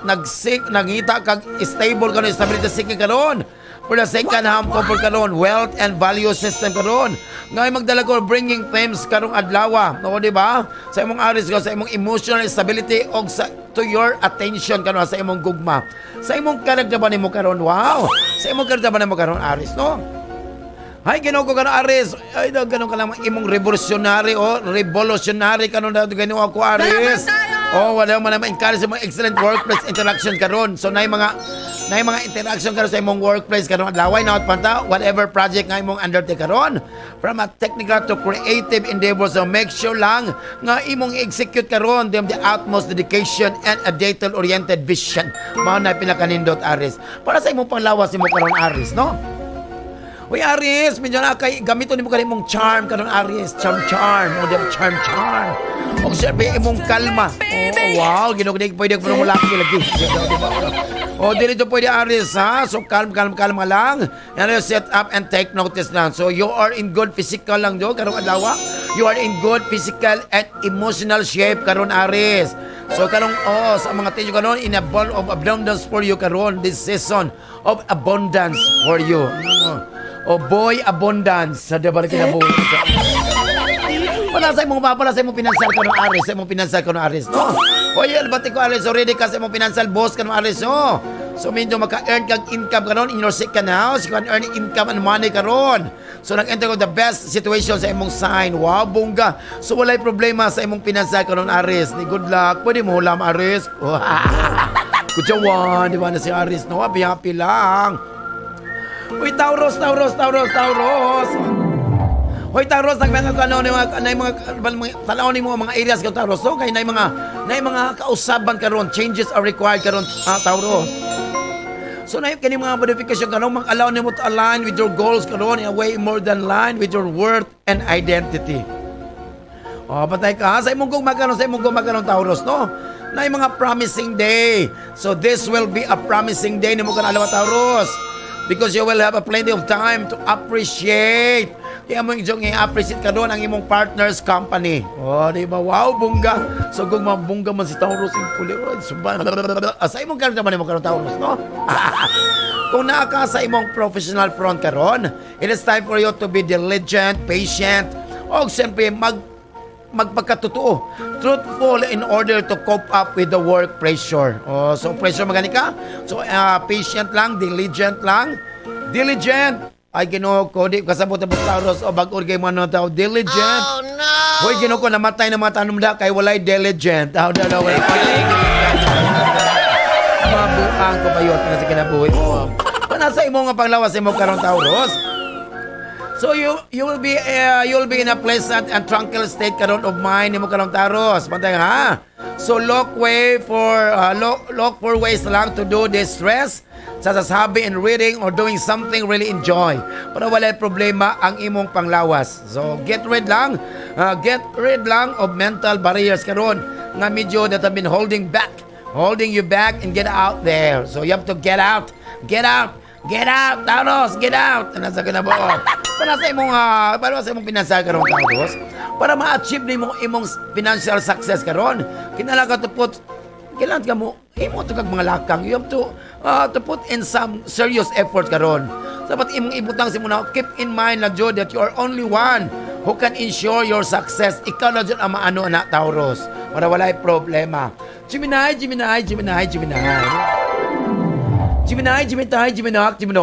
nagsik nangita kag stable karon, stability seeking karon for the second half, comfort karon, wealth and value system karon ngay magdala ko bringing themes karong adlaw, no, di ba? Sa imong Aries ko, sa imong emotional stability og sa to your attention karon sa imong gugma, sa imong character ba nimo karon, wow, sa imong character ba nimo karon Aries, no? Hay, Ginoo ko karon Aries. Ay, daw ganun ka lang imong revolutionary o revolutionary karon daw, Ginoo ko Aries. Oh, wala man naman encourage sa mga excellent workplace interaction karon. So nay mga interaction karon sa imong workplace karon adlaw na panta whatever project nga imong undertake karon from a technical to creative endeavor, so make sure lang nga imong execute karon them the utmost dedication and a detail oriented vision. Mao na pinakanindot Aries. Para sa imong panglawas nimo karon Aries, no? Uy, Aries, medyo na kay gamiton nimo karon imong charm karon Aries, charm charm, o di ba, charm charm. Og syempre imong kalma. Oh, wow, Ginoo di pwede ko mo laki lagi. Di ba, di ba? Oh, dili to pwede Aries ha. So calm calm kalma lang. And you set up and take notice lang. So you are in good physical lang do karong adlaw. You are in good physical and emotional shape karon Aries. So karong oh sa mga tiyo karon in a ball of abundance for you karon this season of abundance for you. Oh boy, abundance sa diba kinabuhi. Para sa imong pinansyal karon Aries, sa imong pinansyal karon Aries, no? Oy, albati ko Aries, already ka sa imong financial boss karon Aries, no? So medyo maka-earn kag income karon in your second house, you can earn income and money karon. So nag-enter ko the best situation sa imong sign. Wow, bongga. So walay problema sa imong pinansyal karon Aries. Ni good luck. Pwede mo hulam Aries. Kutyawan, di ba na si Aries, no? Happy happy lang. Uy, Taurus, Taurus, Taurus, Taurus. Hoy Taurus, nagmanga ka ano ni mga na mga mga tanaw nimo ang mga areas ka Taurus. So kay nay mga kausaban karon, changes are required karon Taurus. So na kini mga modification karon mag-allow nimo to align with your goals karon in a way more than line with your worth and identity. Oh, patay ka ha? Sa imong gugma karon, sa imong gugma karon, Taurus, no? Na yung mga promising day. So this will be a promising day nimo karon adlaw, Taurus. Because you will have a plenty of time to appreciate. Kaya mo yung i-appreciate karon ang imong partner's company. Oh, di ba? Wow, bongga. So kung mabongga man si Taurus yung puli, oh, sumba. Sa imong karon naman, imong karon, Taurus, no? Kung naa ka sa imong professional front karon, it is time for you to be diligent, patient, o siyempre magpagkatotoo. Truthful in order to cope up with the work pressure. Oh, so pressure magani ka? So patient lang, diligent lang. Diligent. Ay, Ginoo ko, di kasabot ang Taurus o bag-o kay mga tao. Diligent. Oh no. Hoy, Ginoo ko, namatay na mga tanom da kay walay diligent. Ah, da, da, wala. Mabuang ko bayot na sa kinabuhi mo. Para sa imo nga panglawas imo karon, Taurus. So you will be in a pleasant and tranquil state karon of mind nimo karon, Taurus. Bantay ha. So look for ways lang to do de-stress such as hobby and reading or doing something really enjoy para wala problema ang imong panglawas. So get rid lang of mental barriers karon nga medyo that have been holding you back and get out there. So you have to get out, get out, get out, Taurus, get out. Ano sa kinabuo? Para sa imong pinansyal karon, Taurus, para ma-achieve nimo imong financial success karon, kinahanglan ka to put kailangan ka mo imo to kag mga lakang. You have to put in some serious effort karon. Dapat imong ibutang sa na keep in mind na jud that you are only one who can ensure your success. Ikaw na jud ang maano na, Taurus, para walay problema. Gemini, Gemini, Gemini, Gemini, Gemini, Gemini, Gemini, Gemini.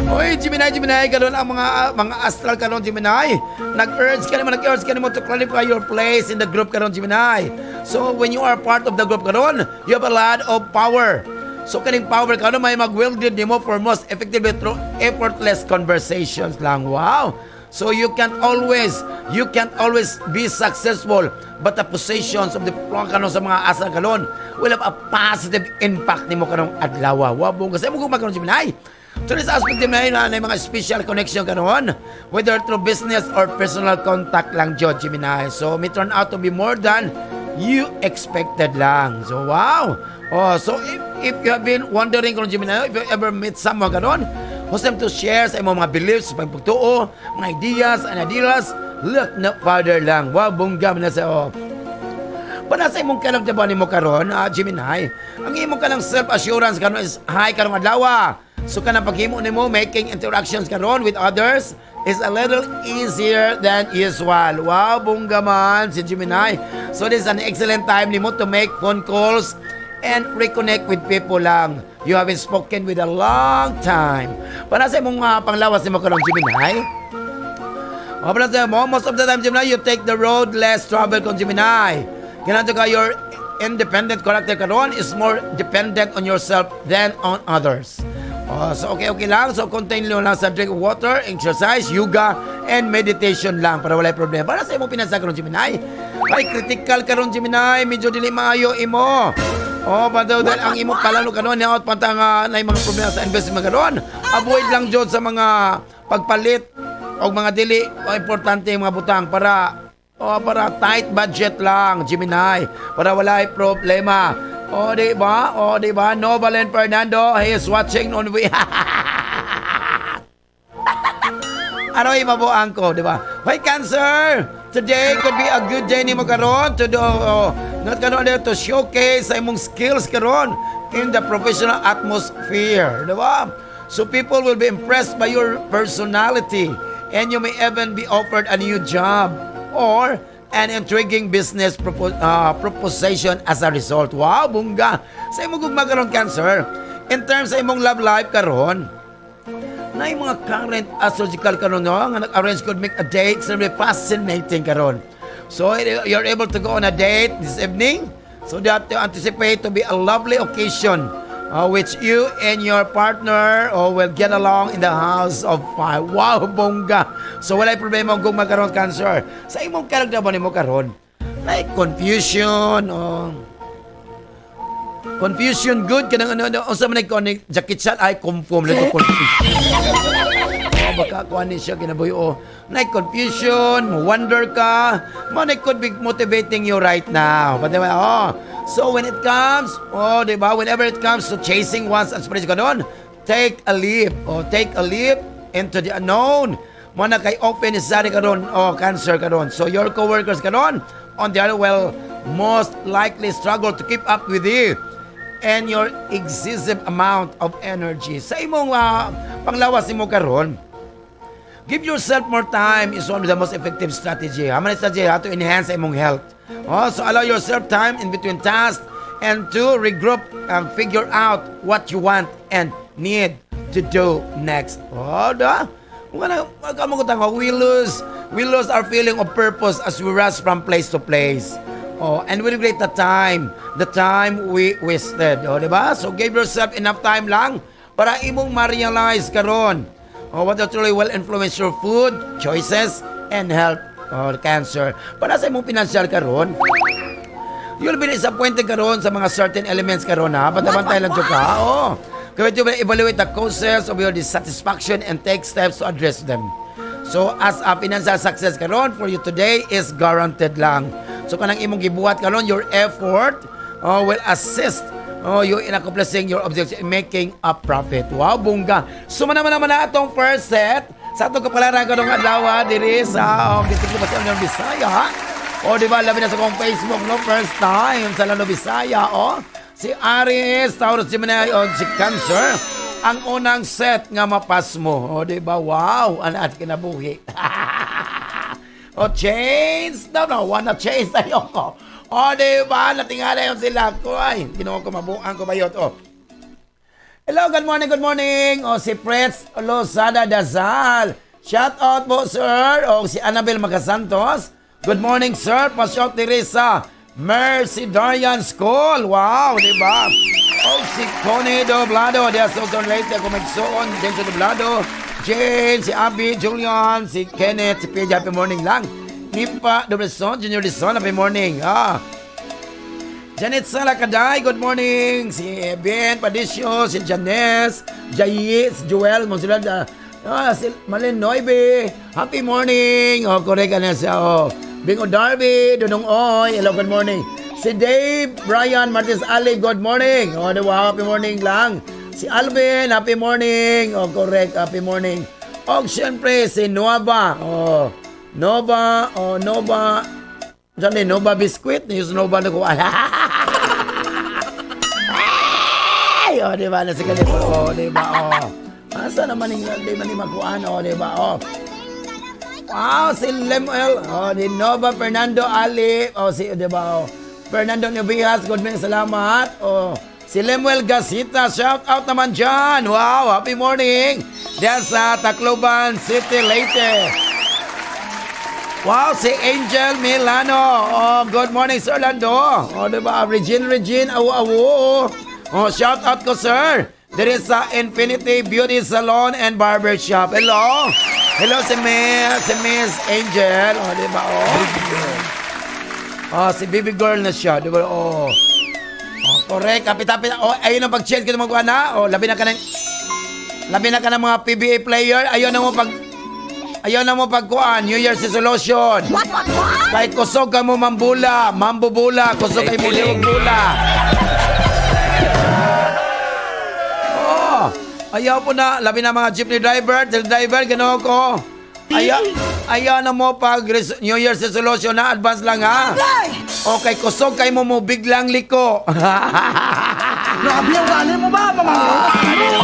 Oy, Gemini, Gemini, karon ang mga astral karon, Gemini. Nag-urge ka naman to clarify your place in the group karon, Gemini. So when you are part of the group karon, you have a lot of power. So kaning power karon may mag-wielded nimo for most effectively through effortless conversations lang. Wow. So you can't always be successful, but the positions of the kanon sa mga astral karon will have a positive impact nimo karong adlaw. Wow, bongga sa imo kung magkaroon, Gemini. To this aspect, Gemini, na mga special connection karon, whether through business or personal contact lang jud, Gemini. So may turn out to be more than you expected lang. So wow. Oh, so if you have been wondering karon, Gemini, if you ever meet someone karon who seem to share sa imong mga beliefs, pagpagtuo, mga ideas and ideals, look no further lang. Wow, bongga man na sa oh. Para sa imong kalamdaman nimo karon, Gemini, ang imong kanang self-assurance karon is high karong adlaw. So kanang paghimo nimo making interactions karon with others is a little easier than usual. Wow, bongga man si Gemini. So this is an excellent time nimo to make phone calls and reconnect with people lang you haven't spoken with a long time. Para sa imong panglawas nimo karon, Gemini, o, para sa mo, most of the time, Gemini, you take the road less travel kung Gemini. Kailangan ka your independent character karon is more dependent on yourself than on others. Oh, so okay lang. So continue lang sa drink water, exercise, yoga, and meditation lang para walay problema. Para sa imong pinansa karon, Gemini. Ay, critical karon, Gemini, medyo dili maayo imo. Oh, badaw dahil ang imo palano karon niya pantang na mga problema sa investment karon. Avoid lang jud sa mga pagpalit o mga dili o importante yung mga butang para oh, para tight budget lang, Gemini, para walay problema. Oh, di ba? Oh, di ba? No, Valen Fernando, he is watching on we. Ano imabuang ko, di ba? Hoy, Cancer! Today could be a good day nimo karon to do oh, not karon to showcase sa imong skills karon in the professional atmosphere, di ba? So people will be impressed by your personality and you may even be offered a new job or an intriguing business proposition as a result. Wow, bongga! Sa imong gugma karon, Cancer, in terms sa imong love life karon, na yung mga current astrological karon, no, nga nag-arrange could make a date extremely fascinating karon. So you're able to go on a date this evening so that you anticipate to be a lovely occasion which you and your partner oh, will get along in the house of fire. Wow, bongga! So walay problema kung magkaroon, Cancer. Sa imong karagdaman nimo karon, like confusion oh, confusion good kanang ano ano unsa man ko ni Jackie Chan ay confirm lang ko confusion. Oh, baka kuan ni siya kinabuhi o na confusion, mo wonder ka, mo na could be motivating you right now. But diba, oh, so when it comes, oh, di ba, whenever it comes to chasing one's aspiration karon, take a leap, oh, take a leap into the unknown. Mo na kay open necessary karon, oh, Cancer karon. So your coworkers karon, on the other, will most likely struggle to keep up with you and your excessive amount of energy. Sa imong panglawas nimo karon, give yourself more time is one of the most effective strategy. How many strategy how to enhance imong health? Oh, so allow yourself time in between tasks and to regroup and figure out what you want and need to do next. Oh, da? Wala, we lose our feeling of purpose as we rush from place to place. Oh, and we regret the time we wasted. Oh, di ba? So give yourself enough time lang para imong ma-realize karon. Oh, what truly will influence your food choices and health. Oh, Cancer. Para sa imong financial karon, you'll be disappointed karon sa mga certain elements karon ha. Bantay lang jud ka. Oh. Kaya you will evaluate the causes of your dissatisfaction and take steps to address them. So as a financial success karon for you today is guaranteed lang. So kanang imong gibuhat karon, your effort, oh, will assist, oh, you in accomplishing your objective in making a profit. Wow, bongga. So man naman naman na atong first set sa atong kapalaran karong adlaw diri sa oh, gitik ba sa Union Bisaya, ha? O, di ba, labi na sa akong Facebook, no? First time sa Lano Bisaya, oh. Si Aries, Taurus, Gemini, o si Cancer. Ang unang set nga mapas mo. O, di ba? Wow, ano at kinabuhi. O, change. No, wanna change tayo ko. O, di ba? Natingala yung sila ko. Ay, ginawa ko, mabuang ko ba yun? O. Hello, good morning, good morning. O, si Fritz Lozada Dazal. Shout out po, sir. O, si Annabel Magasantos. Good morning, sir. Pa-shout diri sa Mercy Darian School. Wow, di ba? O, si Connie Doblado. Diya sa Sultan Leyte. Kung magsuon, Jensen Doblado. Jane, si Abby, Julian, si Kenneth, si PJ, happy morning lang. Nimpa Dobleson, Junior Lison, happy morning. Ah. Janet Sala Kaday, good morning. Si Ben Padicio, si Janes, Jayi, si Joel, Monsilad, si Malin Noibe, happy morning. Oh, correct ka na siya. Oh. Bingo Darby, Dudong Oy, hello, good morning. Si Dave, Brian, Martins Ali, good morning. Oh, di ba, happy morning lang. Si Alvin, happy morning. Oh, correct, happy morning. Oh, siyempre, si Nueva. Oh, Nova, oh, Nova. Diyan din, Nova Biscuit. Yung Nova na ko. Ay, oh, di ba? Nasa ganito. Oh, di ba? Oh. Asa naman yung, di man yung makuan, oh, di ba? Oh. Wow, si Lemuel. Oh, di Nova Fernando Ali. Oh, si, di ba? Oh. Fernando Nubihas, good morning, salamat. Oh, si Lemuel Gasita, shout out naman dyan. Wow, happy morning. Diyan sa Tacloban City, Leyte. Wow, si Angel Milano. Oh, good morning, Sir Lando. Oh, di ba? Regine, Regine, awo, awo. Oh, shout out ko, sir. There is sa Infinity Beauty Salon and Barber Shop. Hello. Hello, si Miss Angel. Oh, di ba? Oh. Oh, si baby girl na siya. Di ba? Oh. Oh, correct. Kapit-kapit. Oh, ayun ang pag-change ko magawa na. Oh, labi na ka ng mga PBA player. Ayaw na mo pagkuan, New Year's resolution. What, what, what? Kahit kusog ka mo mambula, mambubula, kusog kay mo bula. Oh, ayaw po na, labi na mga jeepney driver, taxi driver, gano'n ko. Ayaw na mo pag New Year's resolution na, advance lang ha. Okay, kusog kay mo mo biglang liko. Grabe ang galing mo ba, pamangkin?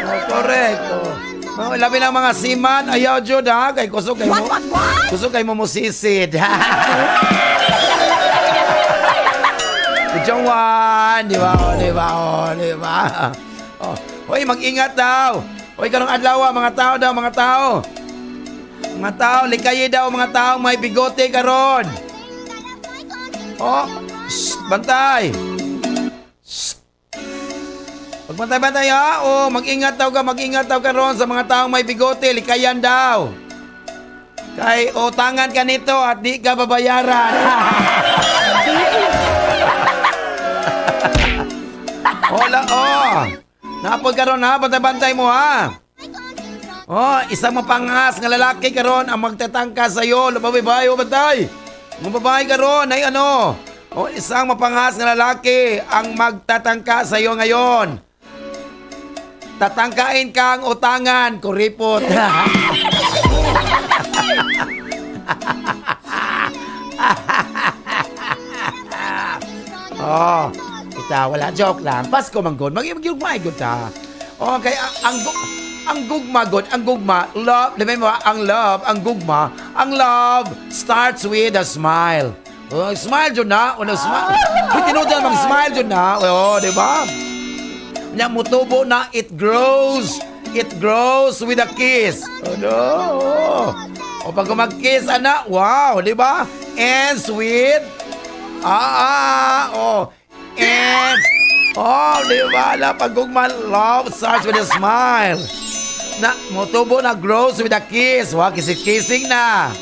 Oh, correct. Oh. Mga labi ng mga seaman, ayaw jud ha, kay kusog kay mo. What, what, what? Kusog kay mo mo sisid. Si Jongwan, di ba? Oh, di ba? Oh, di ba? Oh. Hoy, mag-ingat daw. Hoy, karong adlaw, mga tao daw, mga tao. Mga tao, likayi daw mga tao may bigote karon. Oh, shh, bantay. Shh. Pagbantay-bantay ha. Oh, mag-ingat daw ka, mag-ingat daw karon sa mga taong may bigote, likayan daw. Kay utangan ka nito at di ka babayaran. Hola, oh. Napod karon ha, bantay-bantay mo ha. Oh, isang mapangas nga lalaki karon ang magtatangka sa iyo. Babae, oh, bantay. Mga babae karon ay ano? Oh, isang mapangas nga lalaki ang magtatangka sa iyo ngayon. Tatangkain kang utangan, kuripot. Oh, kita wala joke lang. Pasko man gud, mag-gugma gud ta. Okay, ang gugma gud, ang gugma, love, remember, ang love, ang gugma, ang love starts with a smile. Oh, smile jud na, una smile. Uy, tinuod na mag smile jud na. Oh, di ba? Nya mutubo na, it grows. It grows with a kiss. Oh, no. O pag mag-kiss, ana, wow, di ba? Ends with oh. Ends. Oh, di ba? La, pag gugma, love starts with a smile. Na, mutubo na, grows with a kiss. Wow, kissing na.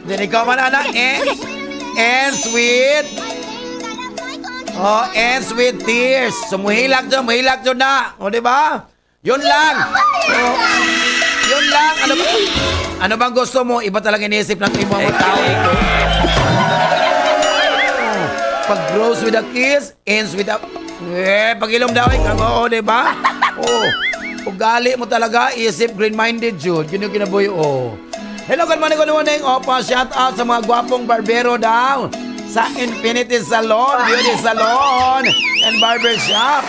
Then ikaw man, ana, ends with, oh, ends with tears. So, muhilak dyan na. O, di ba? Yun lang. Oh, yun lang. Ano ba? Ano bang gusto mo? Iba talaga iniisip ng ibang mga tao. Oh, pag grows with a kiss, ends with a... Eh, pag-ilom daw, ikaw, oo, di ba? Oh, ugali mo talaga, isip, green-minded, Jude. Yun yung kinabuhi, oh. Hello, good morning, good morning. Opa, shout out sa mga gwapong barbero daw sa Infinity Salon, Beauty Salon, and Barber Shop.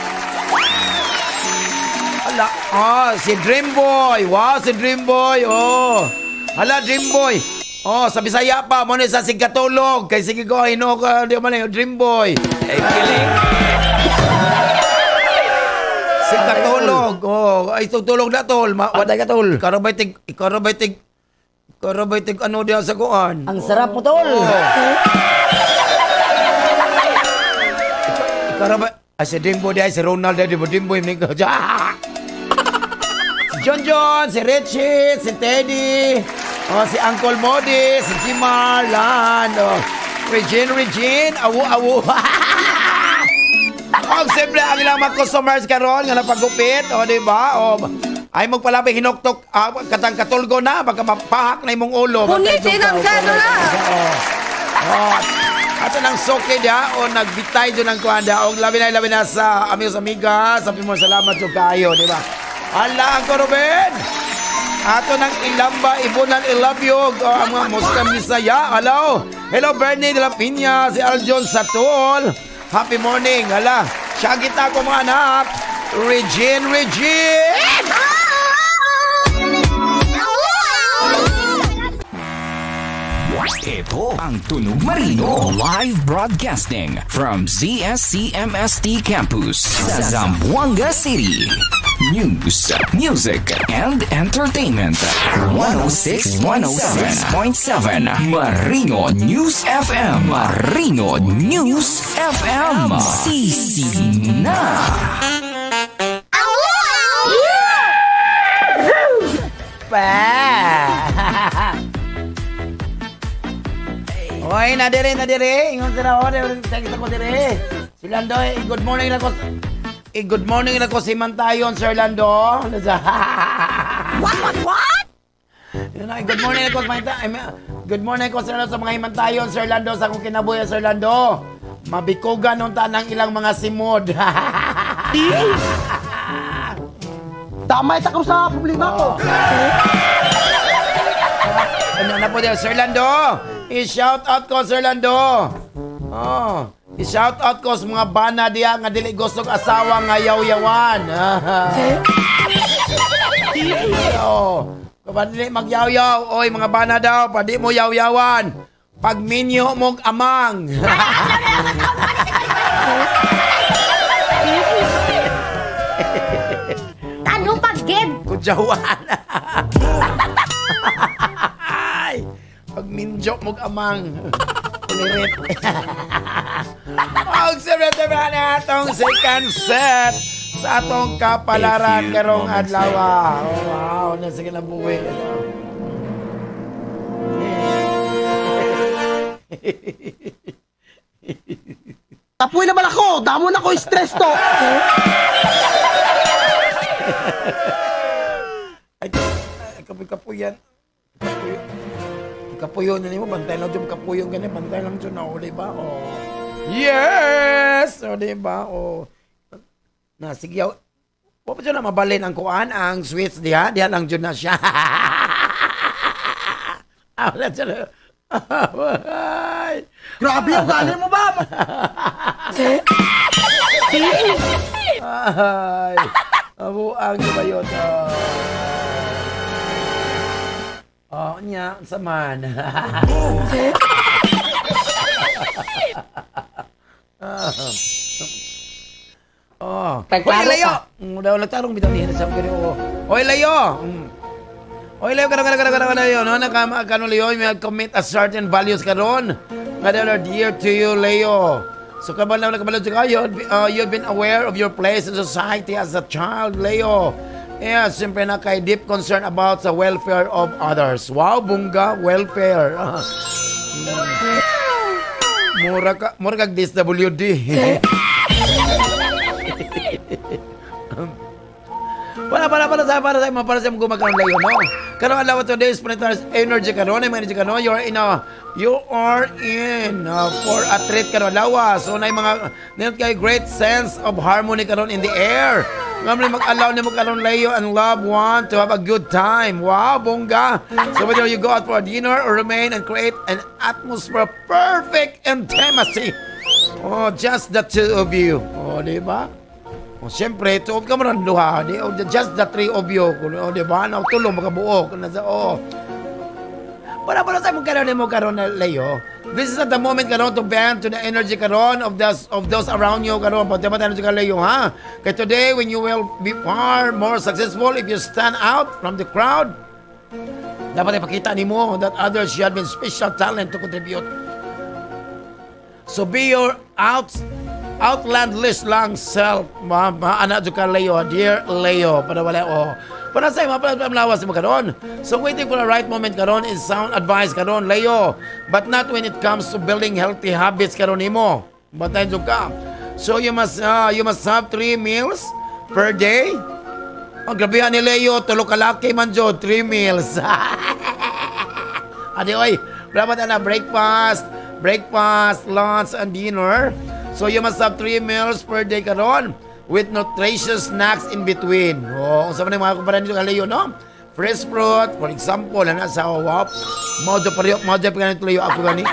Hala, oh, si Dream Boy. Wow, si Dream Boy. Oh. Hala, Dream Boy. Oh, sa Bisaya pa, mo ni sa Sigatulog. Kay sige ko, ino ka, di man yung Dream Boy. Eh, kiling. Sigatulog. Oh, ay tutulog na tol. Patay ka, tol. Karabay tig, karabay tig ano diya sa kuan. Ang sarap mo, tol. Oh. Karabay, ay si Dream Boy di ay si Ronald di ba Dream Boy ni ko. Si John John, si Richie, si Teddy, oh, si Uncle Modi, si Jimarlan, oh. Regine, awu awu. Og simple ang ilang mga customers karon nga napagupit, oh, di ba? Oh, ay magpalabi hinuktok katang katulgo na baka mapahak na imong ulo. Punitin ang gano na. Oh. Oh. Ato nang soke dia o nagbitay dyan ang kuan dia og labi na sa amigos amigas, sabi mo salamat jud kayo, di ba? Ala ang Ruben. Ato nang ilamba ibunan ilabyog o ang mga Muslim Bisaya. Hello. Hello Bernie de la Piña, si Aljon Satol. Happy morning. Hala, syagita ko mga anak. Regine, Regine! Ito ang Tunog Marino live broadcasting from ZSCMST Campus sa Zamboanga City. News, music, and entertainment. 106.7 Marino News FM. Marino News FM. Sisi na. Pa! Oy, na dire, na dire. Ingon sila, oh, dire, text ako dire. Si Lando, eh, good morning na ko. Eh, good morning na ko si Mantayon, Sir Lando. What, what? Yun na, good morning ako sa good morning ko Sir Lando sa mga himantayon, Sir Lando, sa akong kinabuhi, Sir Lando. Mabikugan nung tanang ilang mga simod. Tama ita sa problema ko. Ano na po din, Sir Lando? I-shout out ko, Sir Lando. Oh, i-shout out ko sa mga bana diya nga dili gustong asawa nga yaw-yawan. Oh, kapag dili magyaw-yaw, oy mga bana daw, padi mo yaw-yawan. Pag minyo mong amang. Ano pag gid? Kudyawan. Ay, pag minyo mong amang. Kulirit. Og siyempre, siyempre na atong second set sa atong kapalaran karong adlaw. Oh, wow, nasa kinabuhi. Tapuin naman ako. Damo na ko stress to. Kapuyan. Kapuyo. Kapuyo na nimo, bantay lang dyan, kapuyo gani, bantay lang dyan na, o, di ba? Oh. Yes! O, di ba? O. Na, sige, wa pa dyan na mabalin ang kuan, ang switch diha, diha lang dyan na siya. Ah, wala dyan. Ay. Grabe yung galing mo ba? Ay. Abuang di ba yun? Oh. Oh, nya, unsa man. Oh. Pagklaro Hoy, Leo! ka. Daw nagtarong bitaw niya sa gani. Oh. Hoy, Leo! Hoy, Leo, karon karon karon karon Leo, no? Naka kano Leo, you may commit a certain values karon nga they are dear to you, Leo. So kabalo na kabalo ka, you've been aware of your place in society as a child, Leo. Yeah, siyempre na kay deep concern about the welfare of others. Wow, bungga, welfare. Mura kag DSWD. Wala para sa gumakaroon layo, no? Karon adlaw today's planetary energy karon, ay mga energy karon, you are in for a treat karon adlaw. So na mga ninot kay great sense of harmony karon in the air. Nga mo mag-allow nimo karon, Leo, and loved one to have a good time. Wow, bongga. So whether you go out for a dinner or remain and create an atmosphere of perfect intimacy. Oh, just the two of you. Oh, di ba? O, siyempre, two of ka mo duha, di, o, just the three of you. O, di ba? Na tulo makabuok. Nasa, oh. Para sa imong karon mo karon na, Leo. This is not the moment karon to bend to the energy karon of those around you karon. Pag ba tayo ka, Leo, ha? Kay today when you will be far more successful if you stand out from the crowd. Dapat ipakita nimo that others you have been special talent to contribute. So be your outlandless lang self. Ma, maana jud ka, Leo, dear Leo. Para wala, oh. Para sa imo para lawas mo karon. So waiting for the right moment karon is sound advice karon, Leo. But not when it comes to building healthy habits karon nimo. Bantay jud ka. So you must have three meals per day. Ang grabe ni Leo, tulo ka laki man jud, three meals. Adi oy, dapat na breakfast, lunch, and dinner. So you must have three meals per day karon with nutritious snacks in between. Oh, unsa man ang mga kumpara nito ka, Leo, no? Fresh fruit, for example, ana sa wap. Mao jud pareho, mao jud ganito, Leo, ako gani.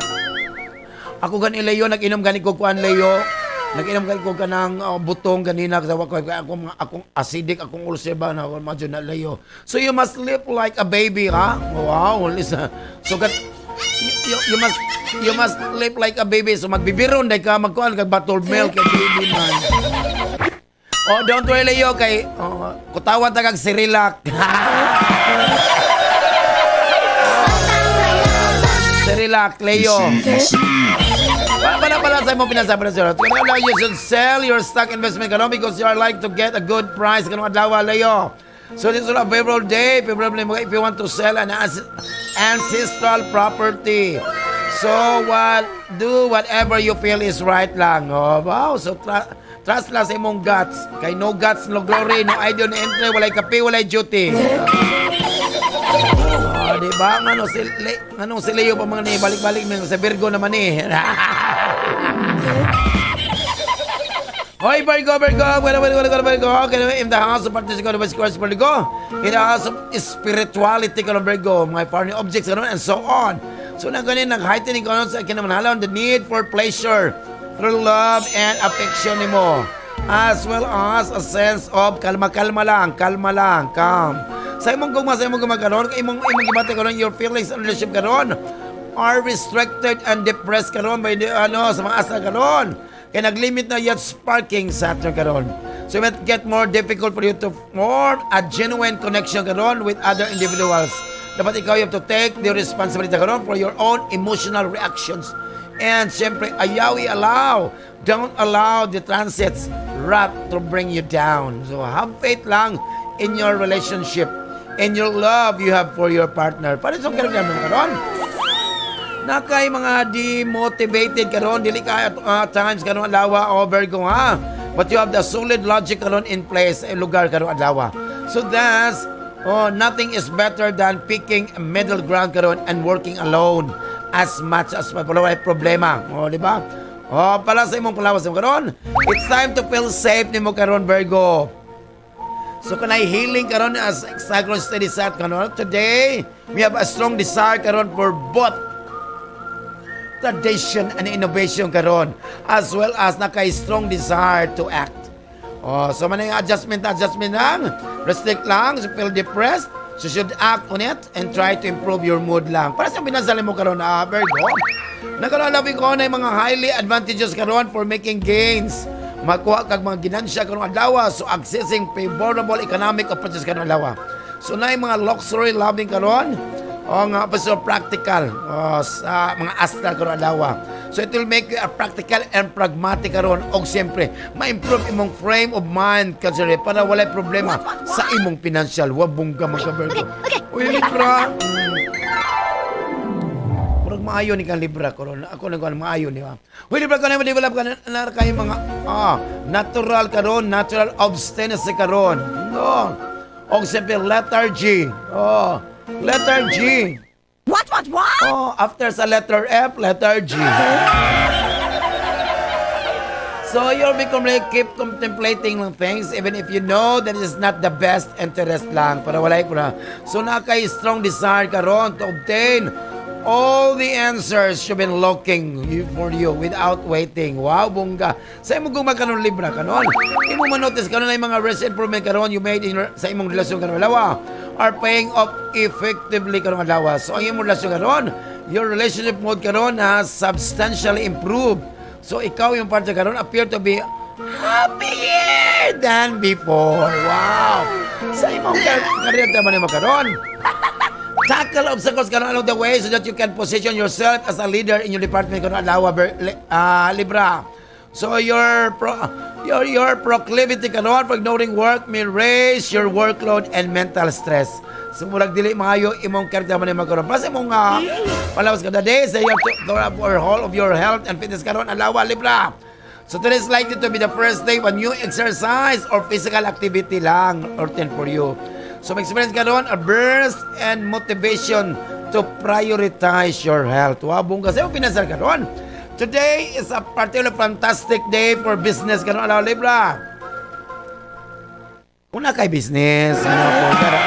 Ako gani, Leo, nag-inom gani ko kuan, Leo. Nag-inom gani ko kanang butong ganina sa wako akong akong acidic akong ulcer ba na mao jud na, Leo. So you must sleep like a baby, ha? Wow, listen. So gat you must sleep like a baby. So magbibiron dai ka magkuan kag bottled milk kay baby man. Oh, don't worry, Leo, kay oh, kutawan ta kag Cerelac. Cerelac, Leo. Para para para sa imong pinasabi na sir. Kung ano, you should sell your stock investment karon because you are like to get a good price karong adlaw, Leo. So this is a favorable day, favorable if you want to sell an ancestral property. So what do whatever you feel is right lang. Oh, wow. So trust lang sa imong guts. Kay no guts, no glory, no idea, no entry, walay kape, walay duty. Oh, di ba? Ngano si Leo pa mga ni balik-balik mi sa Virgo naman eh. Hoy, Virgo, Virgo, Virgo, Virgo, Virgo, Virgo. Okay, in the house of partnership, ko, Virgo, Virgo. In the house of spirituality, ko, Virgo, mga foreign objects, ano, and so on. So, na ganin, nag-heightening ko sa kinamanhalan, the need for pleasure through love and affection nimo. As well as a sense of kalma-kalma lang, kalma lang, calm. Sa imong gugma karon, imong gibati karon, your feelings and relationship karon are restricted and depressed karon by the, ano, sa mga asa karon. Kaya naglimit na yet sparking Saturn karon. So it might get more difficult for you to form a genuine connection karon with other individuals. Dapat ikaw, you have to take the responsibility karon for your own emotional reactions. And siyempre, ayaw i-allow. Don't allow the transits wrath to bring you down. So have faith lang in your relationship, in your love you have for your partner. Para sa karon karon, na kay mga demotivated karon, dili ka at times karon adlaw o Virgo, ha, but you have the solid logic karon in place eh, lugar karon adlaw. So that's Oh, nothing is better than picking a middle ground karon and working alone as much as possible. Wala problema. Oh, di ba? Oh, para sa imong palawas mo karon, it's time to feel safe nimo karon, Virgo. So kanay healing karon as cycle steady set karon. Today, we have a strong desire karon for both tradition and innovation karon, as well as nakay strong desire to act. Oh, so man ang adjustment, adjustment lang. Restrict lang, so feel depressed, so should act on it and try to improve your mood lang. Para sa binasali mo karon, Virgo, nakalalabi ko na yung mga highly advantageous karon for making gains. Makuha kag mga ginansya karon adlaw, so accessing favorable economic opportunities karon adlaw. So na yung mga luxury loving karon, o nga pa, so practical, o, sa mga astral karon adlaw. So it will make you a practical and pragmatic karon og siyempre ma-improve imong frame of mind kasi para walay problema sa imong financial. Wa bongga mga Virgo. Uy, Libra. Murag maayo ni kang Libra karon. Ako nag maayo ni ba. Uy, Libra, kanay ma-develop ka na, na kayo mga natural karon, natural obstinacy karon. No. Og siyempre letter G. Oh, letter G. What? Oh, after sa letter F, letter G. So you'll be keep contemplating lang things even if you know that it is not the best interest lang para walay ko na. So na kay strong desire karon to obtain all the answers you've been looking for you without waiting. Wow, bongga. Sa imong gugma karon, Libra, kanon. Imo manotice karon na yung mga recent improvement karon you made in your, sa imong relasyon karon adlaw are paying off effectively karon adlaw. So ang imong relasyon karon, your relationship mode karon has substantially improved. So ikaw yung partner karon appear to be happier than before. Wow! Sa imong career naman mo karon, tackle obstacles karon along the way so that you can position yourself as a leader in your department karon adlaw, Libra. So your proclivity karon for ignoring work may raise your workload and mental stress. So murag dili maayo imong career man nimo karon. Para sa imong palawas kada day sa you have to overhaul of your health and fitness karon adlaw, Libra. So today is likely to be the first day of a new exercise or physical activity lang or 10 for you. So ma-experience karon a burst and motivation to prioritize your health. Wow, bongga sa imong pinasar karon. Today is a particularly fantastic day for business karon adlaw, Libra. Una kay business, ano po, pero,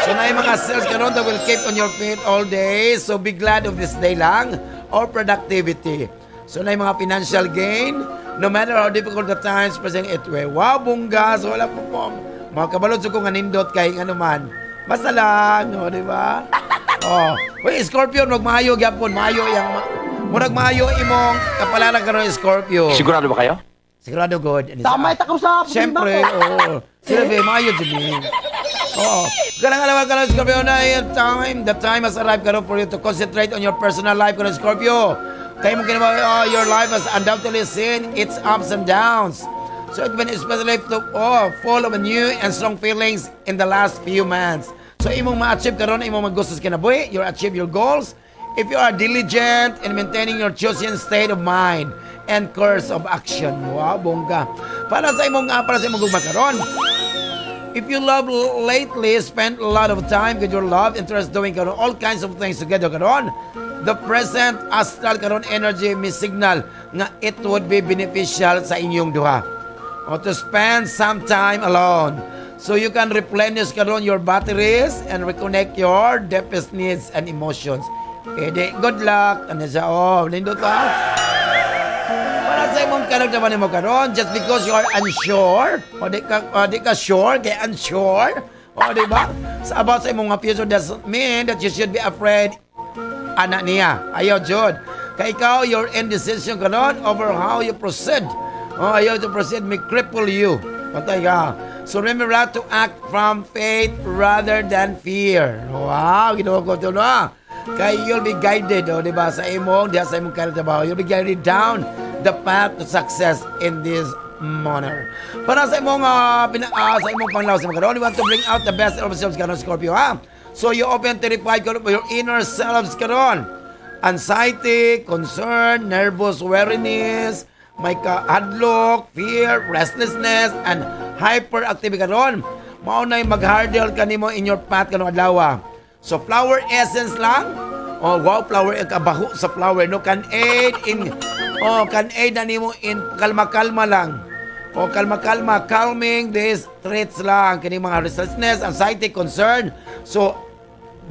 so na yung mga sales karon that will keep on your feet all day. So be glad of this day lang or productivity. So na yung mga financial gain, no matter how difficult the times present it way. Wow, bongga. So wala po po. Mga kabalod sa kong anindot kay ano man. Basta lang, o, di ba? Oh. Uy, Scorpio, wag maayo gyapon, maayo yang murag maayo imong kapalaran karon, Scorpio. Sigurado ba kayo? Sigurado good. Ano Tama ita sa problema Siyempre, ko. Oo. Siyempre, maayo jud ni. Oo. Kanang alawa karon, Scorpio, na yung time, the time has arrived karon for you to concentrate on your personal life karon, Scorpio. Kaya mo ginawa, oh, your life has undoubtedly seen its ups and downs. So it's been especially to, oh, full of new and strong feelings in the last few months. So imong ma-achieve karon imong magusto sa kinabuhi, you achieve your goals if you are diligent in maintaining your chosen state of mind and course of action. Wow, bongga. Para sa imong gugma karon, if you love lately, spend a lot of time with your love interest doing karon all kinds of things together karon. The present astral karon energy may signal nga it would be beneficial sa inyong duha. Or to spend some time alone. So you can replenish karon your batteries and reconnect your deepest needs and emotions. Eh di, good luck. Ano siya? Oh, nindot ba? Para sa imong karon naman mo karon, just because you are unsure, o di ka sure, kay unsure, o di ba? Sa about sa imong mga future doesn't mean that you should be afraid ana niya. Ayaw jud. Kay ikaw, your indecision karon over how you proceed. Oh, ayaw to proceed may cripple you. Patay ka. So remember to act from faith rather than fear. Wow, ginawa ko ito, no? Kay you'll be guided, oh, di ba, sa imong, diha sa imong trabaho. You'll be guided down the path to success in this manner. Para sa imong sa imong panglawas sa karon, you want to bring out the best of yourselves karon, Scorpio, ha? So you open terrified karon your inner selves karon. Anxiety, concern, nervous weariness, may kahadlok, fear, restlessness, and hyperactivity karon. Mao na'y mag-hurdle kanimo in your path kanong adlaw. So flower essence lang. Oh, wow, flower kabaho sa flower, no, can aid in, oh, can aid na nimo in kalma-kalma lang. O kalma-kalma, calming these threats lang kini mga restlessness, anxiety, concern. So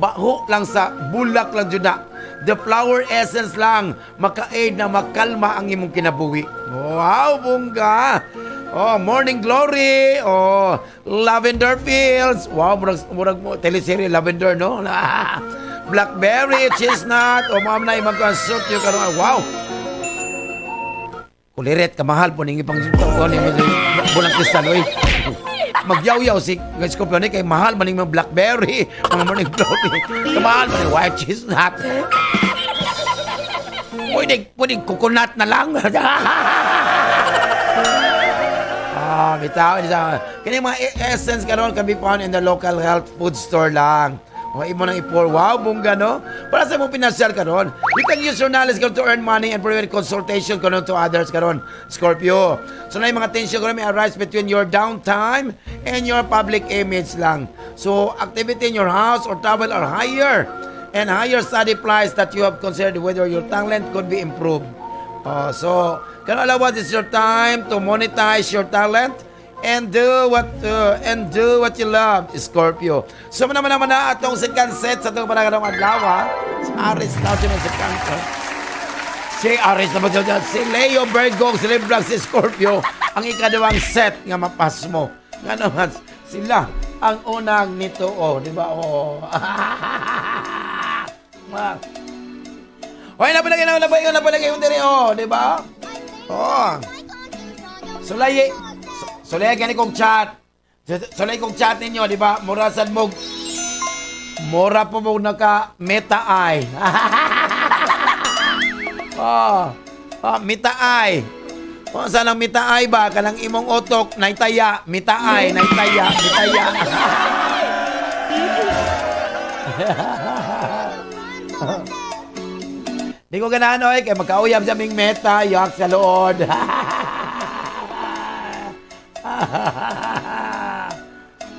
baho lang sa bulak lang jud na. The flower essence lang maka-aid na makalma ang imong kinabuhi. Wow, bongga. Oh, morning glory. Oh, lavender fields. Wow, murag murag mo teleserye lavender, no? Blackberry, chestnut. Oh, ma'am na imong suit yo karon. Wow. Kuliret kamahal po ning ipang ni bulang kristal, oy. Magyaw-yaw si Scorpio ni kay mahal man ning mga blackberry, mga morning glory. Kamahal man ning white chestnut. Pwede, pwede coconut na lang. Ah, bitaw sa kini mga essence karon can be found in the local health food store lang. O imo nang i-pour. Wow, bongga, no? Para sa imong pinansyal karon. You can use your knowledge karon to earn money and provide consultation karon to others karon, Scorpio. So na yung mga tension karon may arise between your downtime and your public image lang. So activity in your house or travel are higher and higher study plies that you have considered whether your talent could be improved. Oh, so, karon adlaw is your time to monetize your talent and do what you love, Scorpio. So naman naman na atong second set sa atong panagadong adlaw, ha? Si Aries na siya ng second. Si Aries na ba siya? Si Leo, Virgo, si Libra, si Scorpio ang ikaduhang set nga mapasmo. Nga naman sila ang unang nito, oh, di ba? Oh. Ma. Hoy, napalagay na, napalagay, napalagay yung diri, oh, di ba? Oh. Sulay, sulay gani kong chat. Sulay kong chat ninyo, di ba? Mura sad mo, mura po mo naka meta eye. Oh, oh, meta eye. Oh, saan ang meta eye ba? Kanang imong utok, naitaya, meta eye, naitaya, mitaya. Di ko ganahan, oy, kay magkauyab sa aming meta, yak sa lood.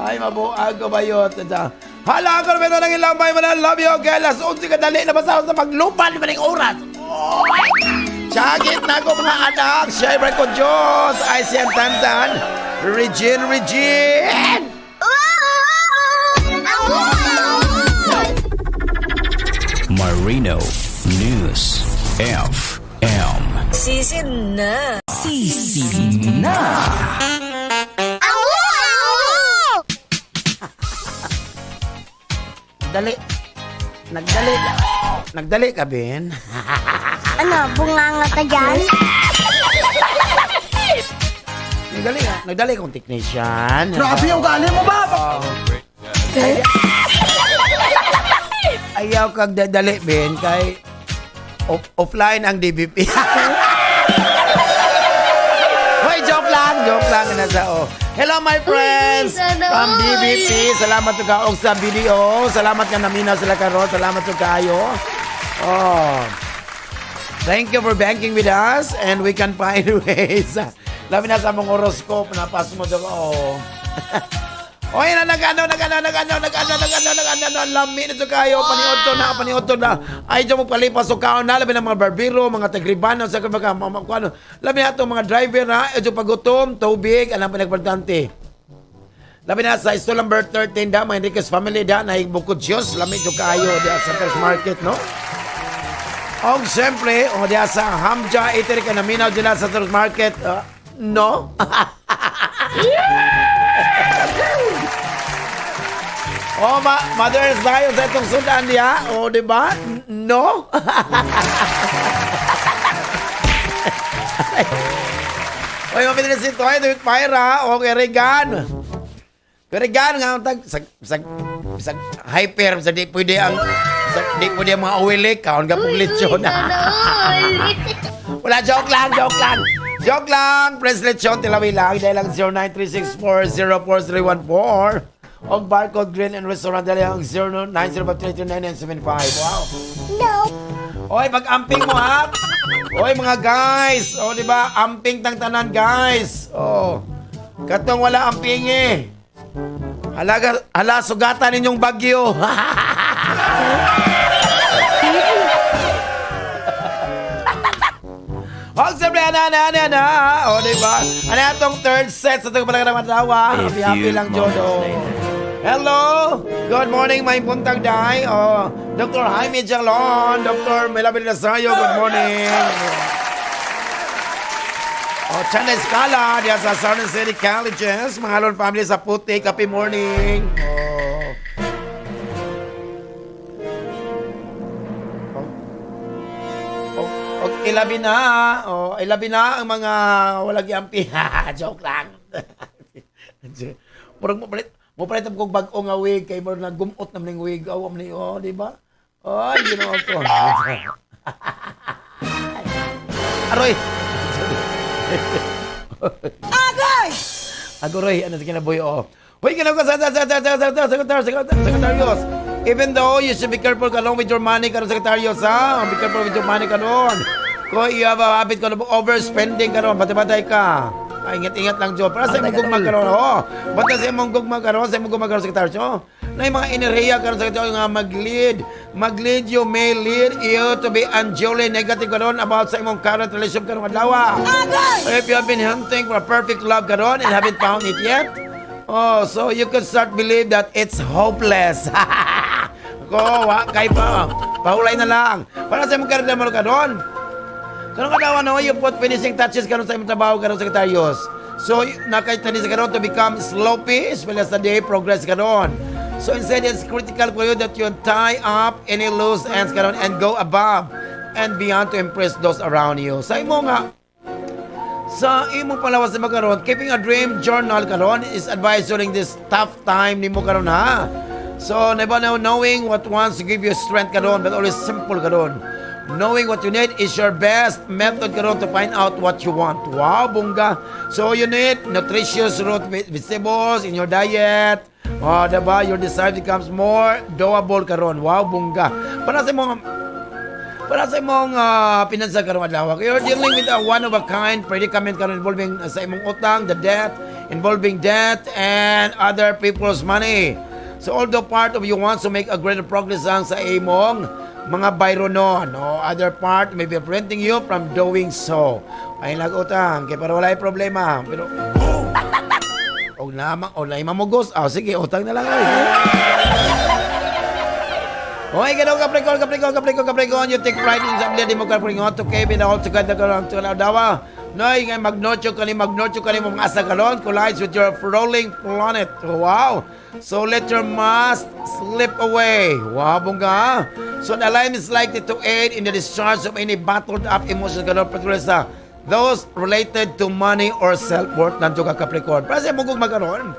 Ay, mabuag ko ba yun? Hala, ako naman ng ilang may mga love you. Okay, alas 11 kadali na basta sa paglupan pa ng oras. Oy! Tsagit na ako mga anak. Siyempre ko Diyos. Ay, si Tantan. Regine, Regine! Marino News FM. Season na. Sisig na. Dali. Nagdali. Nagdali ka, Ben? Ano, bunganga ka dyan? Nagdali ka. Nagdali kong technician. Grabe yung ugali mo ba? Ayaw kag dadali, Ben, kay offline ang DBP. Hoy, joke lang, joke lang nasa oh. Hello my friends from DBP. Salamat to kaog sa video. Salamat nga naminaw sila karon. Salamat to kayo. Oh. Thank you for banking with us and we can find ways. Labi na sa mong horoscope na pas mo do. Oh. Oy, na nagano, nagano, nagano, nagano, nagano, nagano, lami na kayo, paniod to na, paniod to na. Ay, dyan mo palipas o kaon na, labi na mga barbero, mga tagribano, sa mga, mga, mga, labi na itong mga driver na, medyo pagutom, tubig, alam pinagpagdante. Labi na sa stall number 13 da, mga Enriquez family da, na bukod Diyos, lami dyan kayo, da, sa First Market, no? Og siyempre, o diya sa Hamja, Eatery ka naminaw dyan sa First Market, no? Oh, mothers tayo sa itong sudan niya. Oh, di ba? No? Oy, mapili si Toy, David Pyra, o kay Regan. Regan nga ang tag sa sa sa hyper sa di pwede ang sa, di pwede ang mga uwilik kaon ka pong lechon. Wala, joke lang, joke lang. Joke lang, Press lechon tilawi lang dahil lang 0936404314. Og Barcode Grill and Restaurant dahil ang 0905329975. Wow. No. Oy, pag-amping mo ha. Oy, mga guys. O, di ba? Amping tang tanan, guys. Oh. Katong wala amping eh. Halaga, hala, sugatan ninyong bagyo. Huwag siyempre, ana, ana, ana, ana. O, di ba? Ano atong third set sa itong palaga ng adlaw? A Happy, happy few lang, Jodo. moments later. Hello! Good morning, may buntag day. Oh, Dr. Jaime Jalon, Dr. Melabel Nazario, good morning. Oh, Chana Escala, diya sa Southern City Colleges, mga Alon family sa Putik, happy morning. Oh. Oh. Oh, oh, ilabi na, oh, ilabi na ang mga walang giampi. Joke lang. Murag mo palit ang kog bag-o nga wig kay murag nagumot naman ning wig. Aw ni, oh, di ba? Ay, Ginoo ko. Aroy. Agay! Aguroy, ano sa kinabuhi, oh. Hoy, ginaw ko sa Secretarios. Even though you should be careful karon with your money karon, Secretarios, ha? Be careful with your money karon. Kung you have a habit karon overspending karon, batay-batay ka. Ay, ingat-ingat lang, Joe. Para sa imong gugma karon, oh. Basta sa imong gugma karon, sa imong gugma karon, Secretarios, oh. Na yung mga enerhiya karon, Secretarios, nga mag-lead. Mag-lead you may lead you to be unduly negative karon about sa imong current relationship karon adlaw. Agay! If you have been hunting for a perfect love karon and haven't found it yet, oh, so you could start believe that it's hopeless. Ko, wa kay pa. Pahulay na lang. Para sa imong karga mo karon. Karon kadlaw no, you put finishing touches karon sa imong trabaho karon, Secretarios. So, nakay sa karon to become sloppy as well as the day progress karon. So instead, it's critical for you that you tie up any loose ends karon and go above and beyond to impress those around you. Sa imo nga sa imong palawas sa karon, keeping a dream journal karon is advised during this tough time nimo karon, ha. So, never know knowing what wants to give you strength karon, but always simple karon. Knowing what you need is your best method karon to find out what you want. Wow, bongga. So, you need nutritious root vegetables in your diet. Oh, diba? Your desire becomes more doable karon. Wow, bongga. Para sa imong pinansa karong adlaw, you're dealing with a one of a kind predicament karon involving sa imong utang, the debt, involving debt and other people's money. So although part of you wants to make a greater progress ang sa imong mga bayronon, no, other part may be preventing you from doing so. Ay lag utang, kay para wala problema. Pero og nama o na mamugos, ah, sige, utang na lang ay. Okay, gano'n Capricorn, Capricorn, Capricorn, Capricorn, you take pride in sa ability mo, Capricorn, to keep it all together karon to dawa. Noy, nga magnotyo ka ni mga asa karon collides with your rolling planet. Wow. So let your mask slip away. Wow, bongga. So the alignment is likely to aid in the discharge of any bottled up emotions karon, particularly sa those related to money or self-worth nanto ka, Capricorn. Para sa imong magkaroon,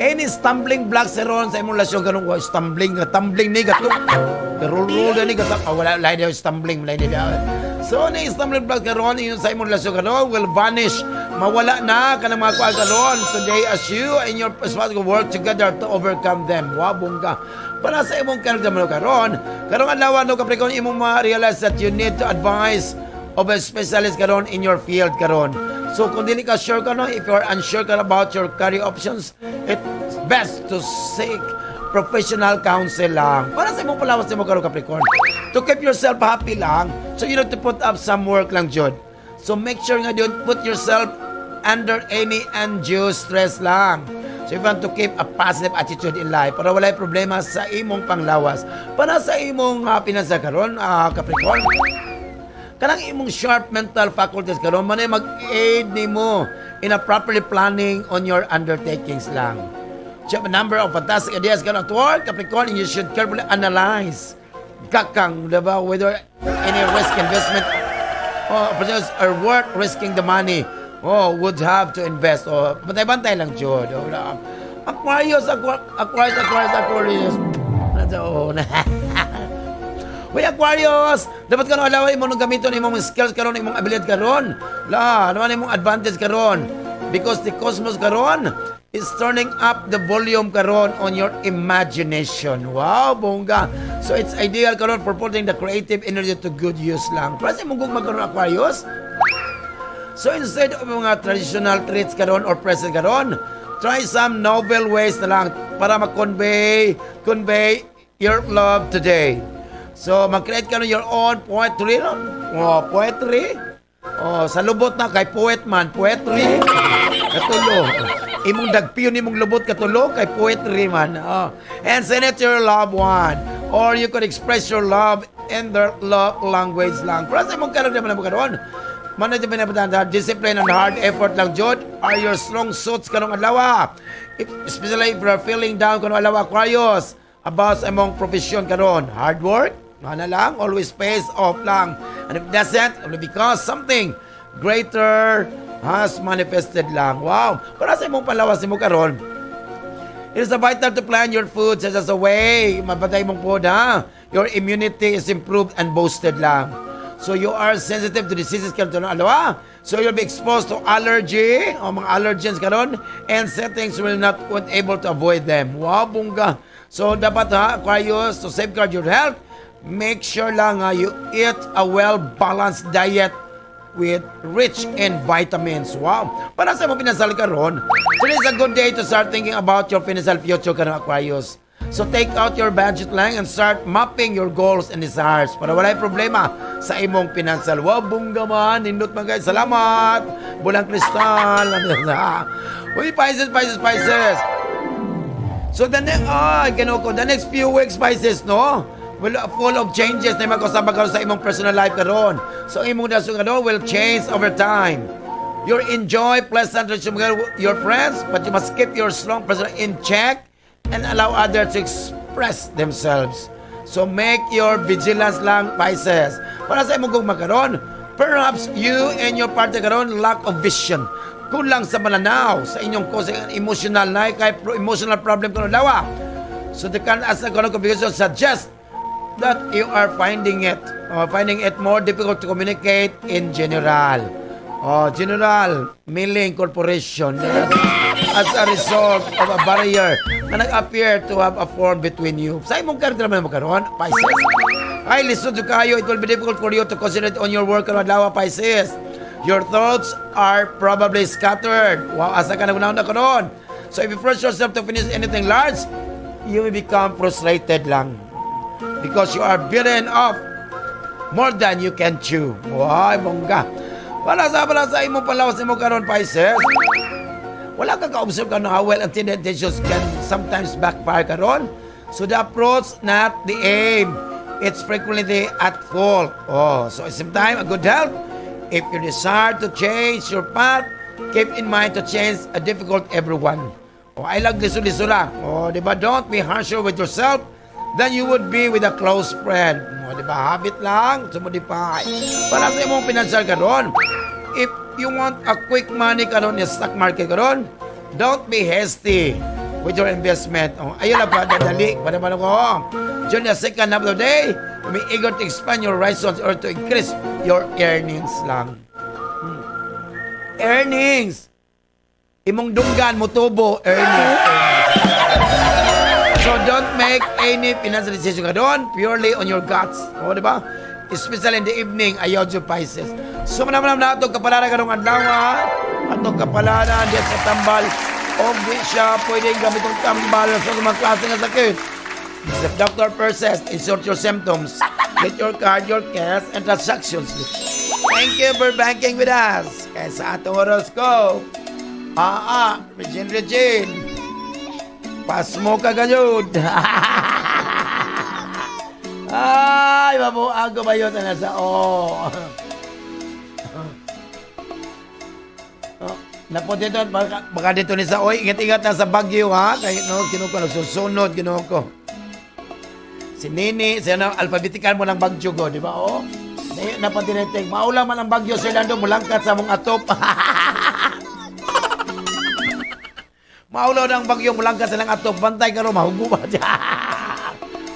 any stumbling blocks ron sa imong relasyon ganun wa stumbling nga tumbling ni gato roll roll ni gato, ah, wala lain daw stumbling, lain daw. So ni stumbling block karon yun sa imong relasyon karon will vanish, mawala na kanang mga kuan karon today as you and your spouse will work together to overcome them. Wa, bongga. Para sa imong karon mo karon karong adlaw no, Capricorn, imong ma-realize that you need to advise of a specialist karon in your field karon. So kung dili ka sure ka no, if you're unsure ka about your career options, it's best to seek professional counsel lang. Para sa imong palawas nimo karon, Capricorn. To keep yourself happy lang, so you need to put up some work lang jud. So make sure nga don't put yourself under any undue stress lang. So you want to keep a positive attitude in life para walay problema sa imong panglawas. Para sa imong pinansa karon, Capricorn, kanang imong sharp mental faculties karon man ay mag-aid nimo in a properly planning on your undertakings lang. You have a number of fantastic ideas karon at work, Capricorn, and you should carefully analyze kakang, diba, whether any risk investment oh, opportunities are worth risking the money oh, would have to invest. Oh, bantay-bantay lang, jud. Oh, wala. Aquarius, Aquarius, Aquarius, Aquarius. Oh, na. Uy, Aquarius! Dapat ka alawa imo nung gamiton imong skills karon, imong abilidad karon. La, ano man imong advantage karon? Because the cosmos karon is turning up the volume karon on your imagination. Wow, bongga. So it's ideal karon for putting the creative energy to good use lang. Para sa imong gugma karon, Aquarius, so instead of mga traditional treats karon or present karon, Try some novel ways na lang para ma-convey convey your love today. So, mag-create ka ng your own poetry, no? Oh, poetry. Oh, sa lubot na kay poet man, poetry. Katulo. Imong dagpiyon imong lubot katulo kay poetry man. Oh. And send it to your loved one. Or you could express your love in their love language lang. Pero sa imong karon naman mo karon. Mana di pinapatanda, discipline and hard effort lang jud are your strong suits karong adlaw. Especially if you're feeling down karong adlaw, Aquarius, about sa imong profession karon. Hard work, mana lang, always pays off lang. And if it doesn't, only because something greater has manifested lang. Wow! Para sa imong palawas nimo karon, it is vital to plan your food such as a way, mabantay mong food, ha? Your immunity is improved and boosted lang. So you are sensitive to diseases karon adlaw. So you'll be exposed to allergy o mga allergens karon and settings will not won't able to avoid them. Wow, bongga. So dapat ha, Aquarius, to safeguard your health, make sure lang ha, you eat a well-balanced diet with rich in vitamins. Wow! Para sa imong pinasal karon, today is a good day to start thinking about your financial future karon, Aquarius. So take out your budget lang and start mapping your goals and desires para walay problema sa imong financial. Wow, bongga man. Nindot man guys. Salamat. Bulang kristal. Uy, Pisces, Pisces, Pisces. So the next, ah, Ginoo ko, the next few weeks, Pisces, no? Will full of changes na mag-usab karon sa imong personal life karon. So imong dason karon will change over time. You enjoy pleasant relationship with your friends, but you must keep your strong personal in check and allow others to express themselves. So make your vigilance lang, Pisces. Para sa imong gugma karon, perhaps you and your partner karon lack of vision. Kulang sa mananaw sa inyong causing an emotional na kay emotional problem karon lawa. So the kind as a configuration suggests that you are finding it more difficult to communicate in general. Oh, General Milling Corporation, as a result of a barrier na nag-appear to have a form between you. Sa imong karakter naman mo karon, Pisces. Ay, listen to kayo, it will be difficult for you to concentrate on your work karon adlaw, Pisces. Your thoughts are probably scattered. Wow, asa ka na karon? So if you force yourself to finish anything large, you will become frustrated lang. Because you are bitten off more than you can chew. Wow, bongga. Para sa imong palawas nimo karon, Pisces. Wala ka ka-observe ka na how well intended intentions can sometimes backfire karon. So the approach, not the aim. It's frequently at fault. Oh, so at the same time, a good health. If you desire to change your path, keep in mind to change a difficult everyone. Oh, ay lang liso-liso lang. Oh, di ba? Don't be harsher with yourself than you would be with a close friend. Oh, di ba? Habit lang to modify. Para sa imong financial karon, if you want a quick money karon in stock market karon, don't be hasty with your investment. Oh, ayun lang ba, dadali. Para ba ko? During the second half of the day, you may eager to expand your horizons or to increase your earnings lang. Earnings! Imong dunggan mo tubo, earnings. So don't make any financial decision ka doon purely on your guts. O, di ba? Especially in the evening, ayaw dyan, Pisces. So, manam na atong kapalaran karong adlaw, ha? Atong kapalaran diyan sa tambal. O di siya pwedeng gamitong tambal sa mga klase nga sakit. If doctor persists, insert your symptoms. Get your card, your cash, and transactions. Thank you for banking with us. Kaya sa atong horoscope, Regine, Regine, pasmo ka gayud. Ay, mabuang ko ba yun na nasa, oh. Oh, napo dito, baka dito ni sa, oy, ingat-ingat na sa Bagyo, ha? Kay, no, kinuko, nagsusunod, kinuko. Si Nini, siya na, alphabetical mo ng Bagyo ko, di ba? Oh, napatinitig. Maula man ang Bagyo, Sir Lando, mulangkat sa mong atop. Maulaw ng bagyo, mulangkat sa lang atop. Bantay ka ro, mahugo ba dyan?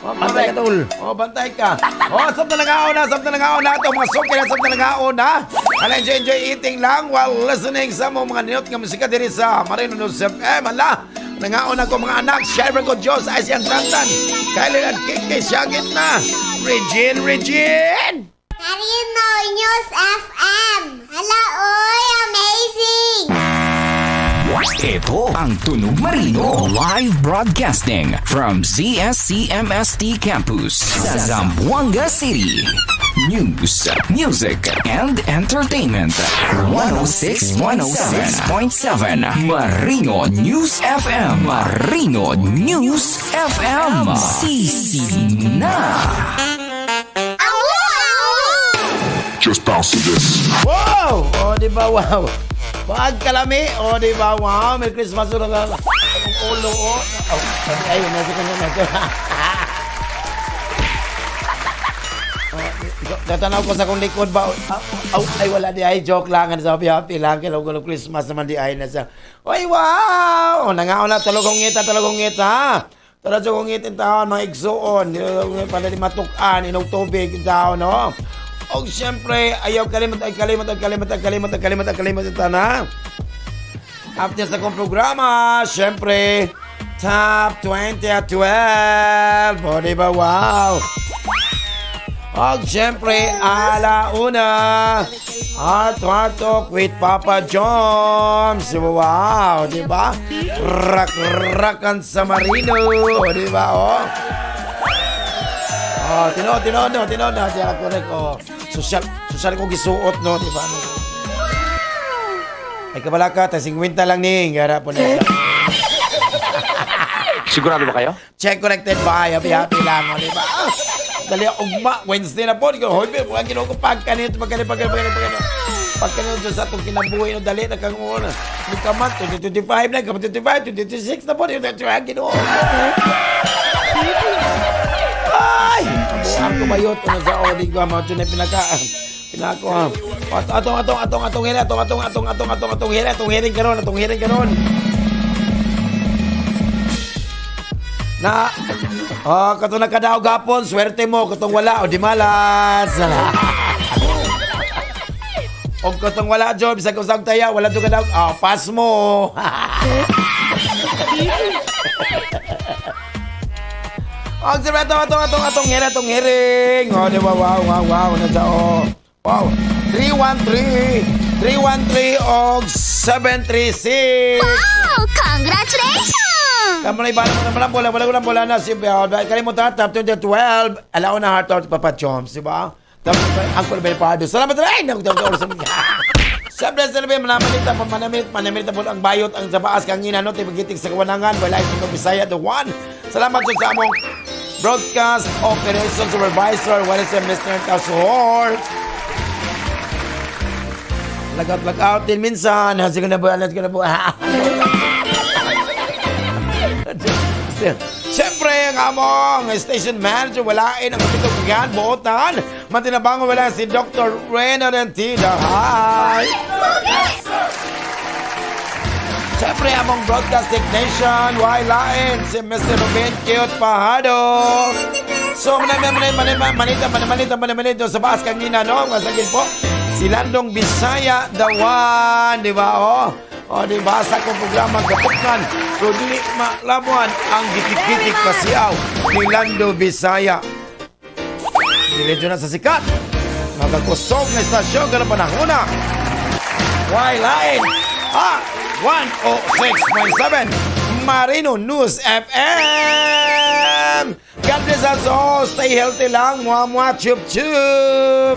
Oh, bantay ka, tol. Oh, bantay ka. Oh, sab na lang na, sab na lang na ito. Mga suki na, sab na lang na. Hala, enjoy, enjoy eating lang while listening sa mga ninot nga musika diri sa Marino News FM. Hala, nangaon ako mga anak. Siyempre ko, Diyos, ay siyang tantan. Kyler at Kiki, siyagit na. Regine, Regine! Marino News FM. Hala, oy, amazing! Ito ang Tunog Marino. Live broadcasting from ZSCMST Campus sa Zamboanga City. News, music, and entertainment. 106.7 Marino News FM. Marino News FM. Sisi na. Just bounce to this. Wow! O, di ba? Wow! Pagkalami! O, di ba? Wow! Merry Christmas! Ang ulo, o. Oh, ayun, nasa kanya na. Tatanaw ko sa kong likod ba? Oh, ay, wala di ay. Joke lang. Ano, sabi, happy lang. Kailangan ko ng Christmas naman di ay na sa. Oy, wow! O, nangaon na. Talogong ngita, talogong ngita. Talogong ngita taon, mga igsuon. Para di matukan, inog tubig taon, no? O, siyempre, ayaw kalimot, ay kalimot, ay kalimot, ay kalimot, ay kalimot, ay kalimot, ay na. After sa kong programa, siyempre, Top 20 at 12. O, di ba? Wow! Og siyempre, alauna, Heart to Heart Talk with Papa Joms. Wow, di ba? Rak-rakan sa Marino. O, di ba? Oh. Oh, tinood, tinood, no, tinood na. Siya correct, oh. Social, social kong gisuot, no, di ba? Ano? Ay, kabalaka, ta 50 lang ni. Gara po na. Sigurado ba kayo? Check connected by. Happy, happy lang, o, di ba? Ah, dali, ugma. Wednesday na po. Di ko, hoy, mga ginoo ko, pagkanito, pagkanito, pagkanito, pagkanito, pagkanito. Pagkanito dyan sa atong kinabuhi, no, dali na kang una. Di ka man, 2025 na, 2025, 2026 na po. Di ko, ginoo. Ay! Ang kumayot ano sa o, di ko, mga na pinaka, pinako, ha. Atong, atong, atong, atong, atong, atong, atong, atong, atong, atong, atong, atong, hearing karon, atong hearing karon. Na, oh, katong nakadaog gapon, swerte mo, katong wala, o di malas. O katong wala, Job, sa kusang taya, wala to kadaog, oh, pass mo. Og siyempre, atong, atong, atong, atong hearing, atong hearing. Oh, di ba, wow, wow, wow, nasa, oh. Wow, 313, 313, og 736. Wow! Congratulations! Kamu na iba naman naman bola, wala wala bola na si kalimutan top 2012. Alaw na heart out Papa Choms, di ba? Tapos Uncle Ben Pardo. Salamat rin. Siyempre, siyempre, manamit manamit, manamit po ang bayot ang sa baas kangina no tibagitig sa kawanangan wala itong Bisaya the one. Salamat sa among broadcast operation supervisor, what is Mr. Tasuhor. Lagout, lagout din minsan. Sige na po, sige na po. Siyempre, ang among station manager, walain ang kapitugan, buotan. Matinabango wala si Dr. Reno Dentida. Hi! Siyempre, among broadcast technician, walain si Mr. Ruben Cute Pahado. So, manita, manita, manita, manita, manita, sa baas kanina, no? Masagin po. Si Landong Bisaya, the one, di ba? Oh. O, di ba? Sa akong programa, Kapukan, so dili malamuan ang gitik-gitik pasiaw ni Lando Bisaya. Diretso na sa sikat. Magakusog na istasyon ganang panahon na. Why lain? Ah, 106.7 Marino News FM. God bless us all. Stay healthy lang. Mua mua chup chup.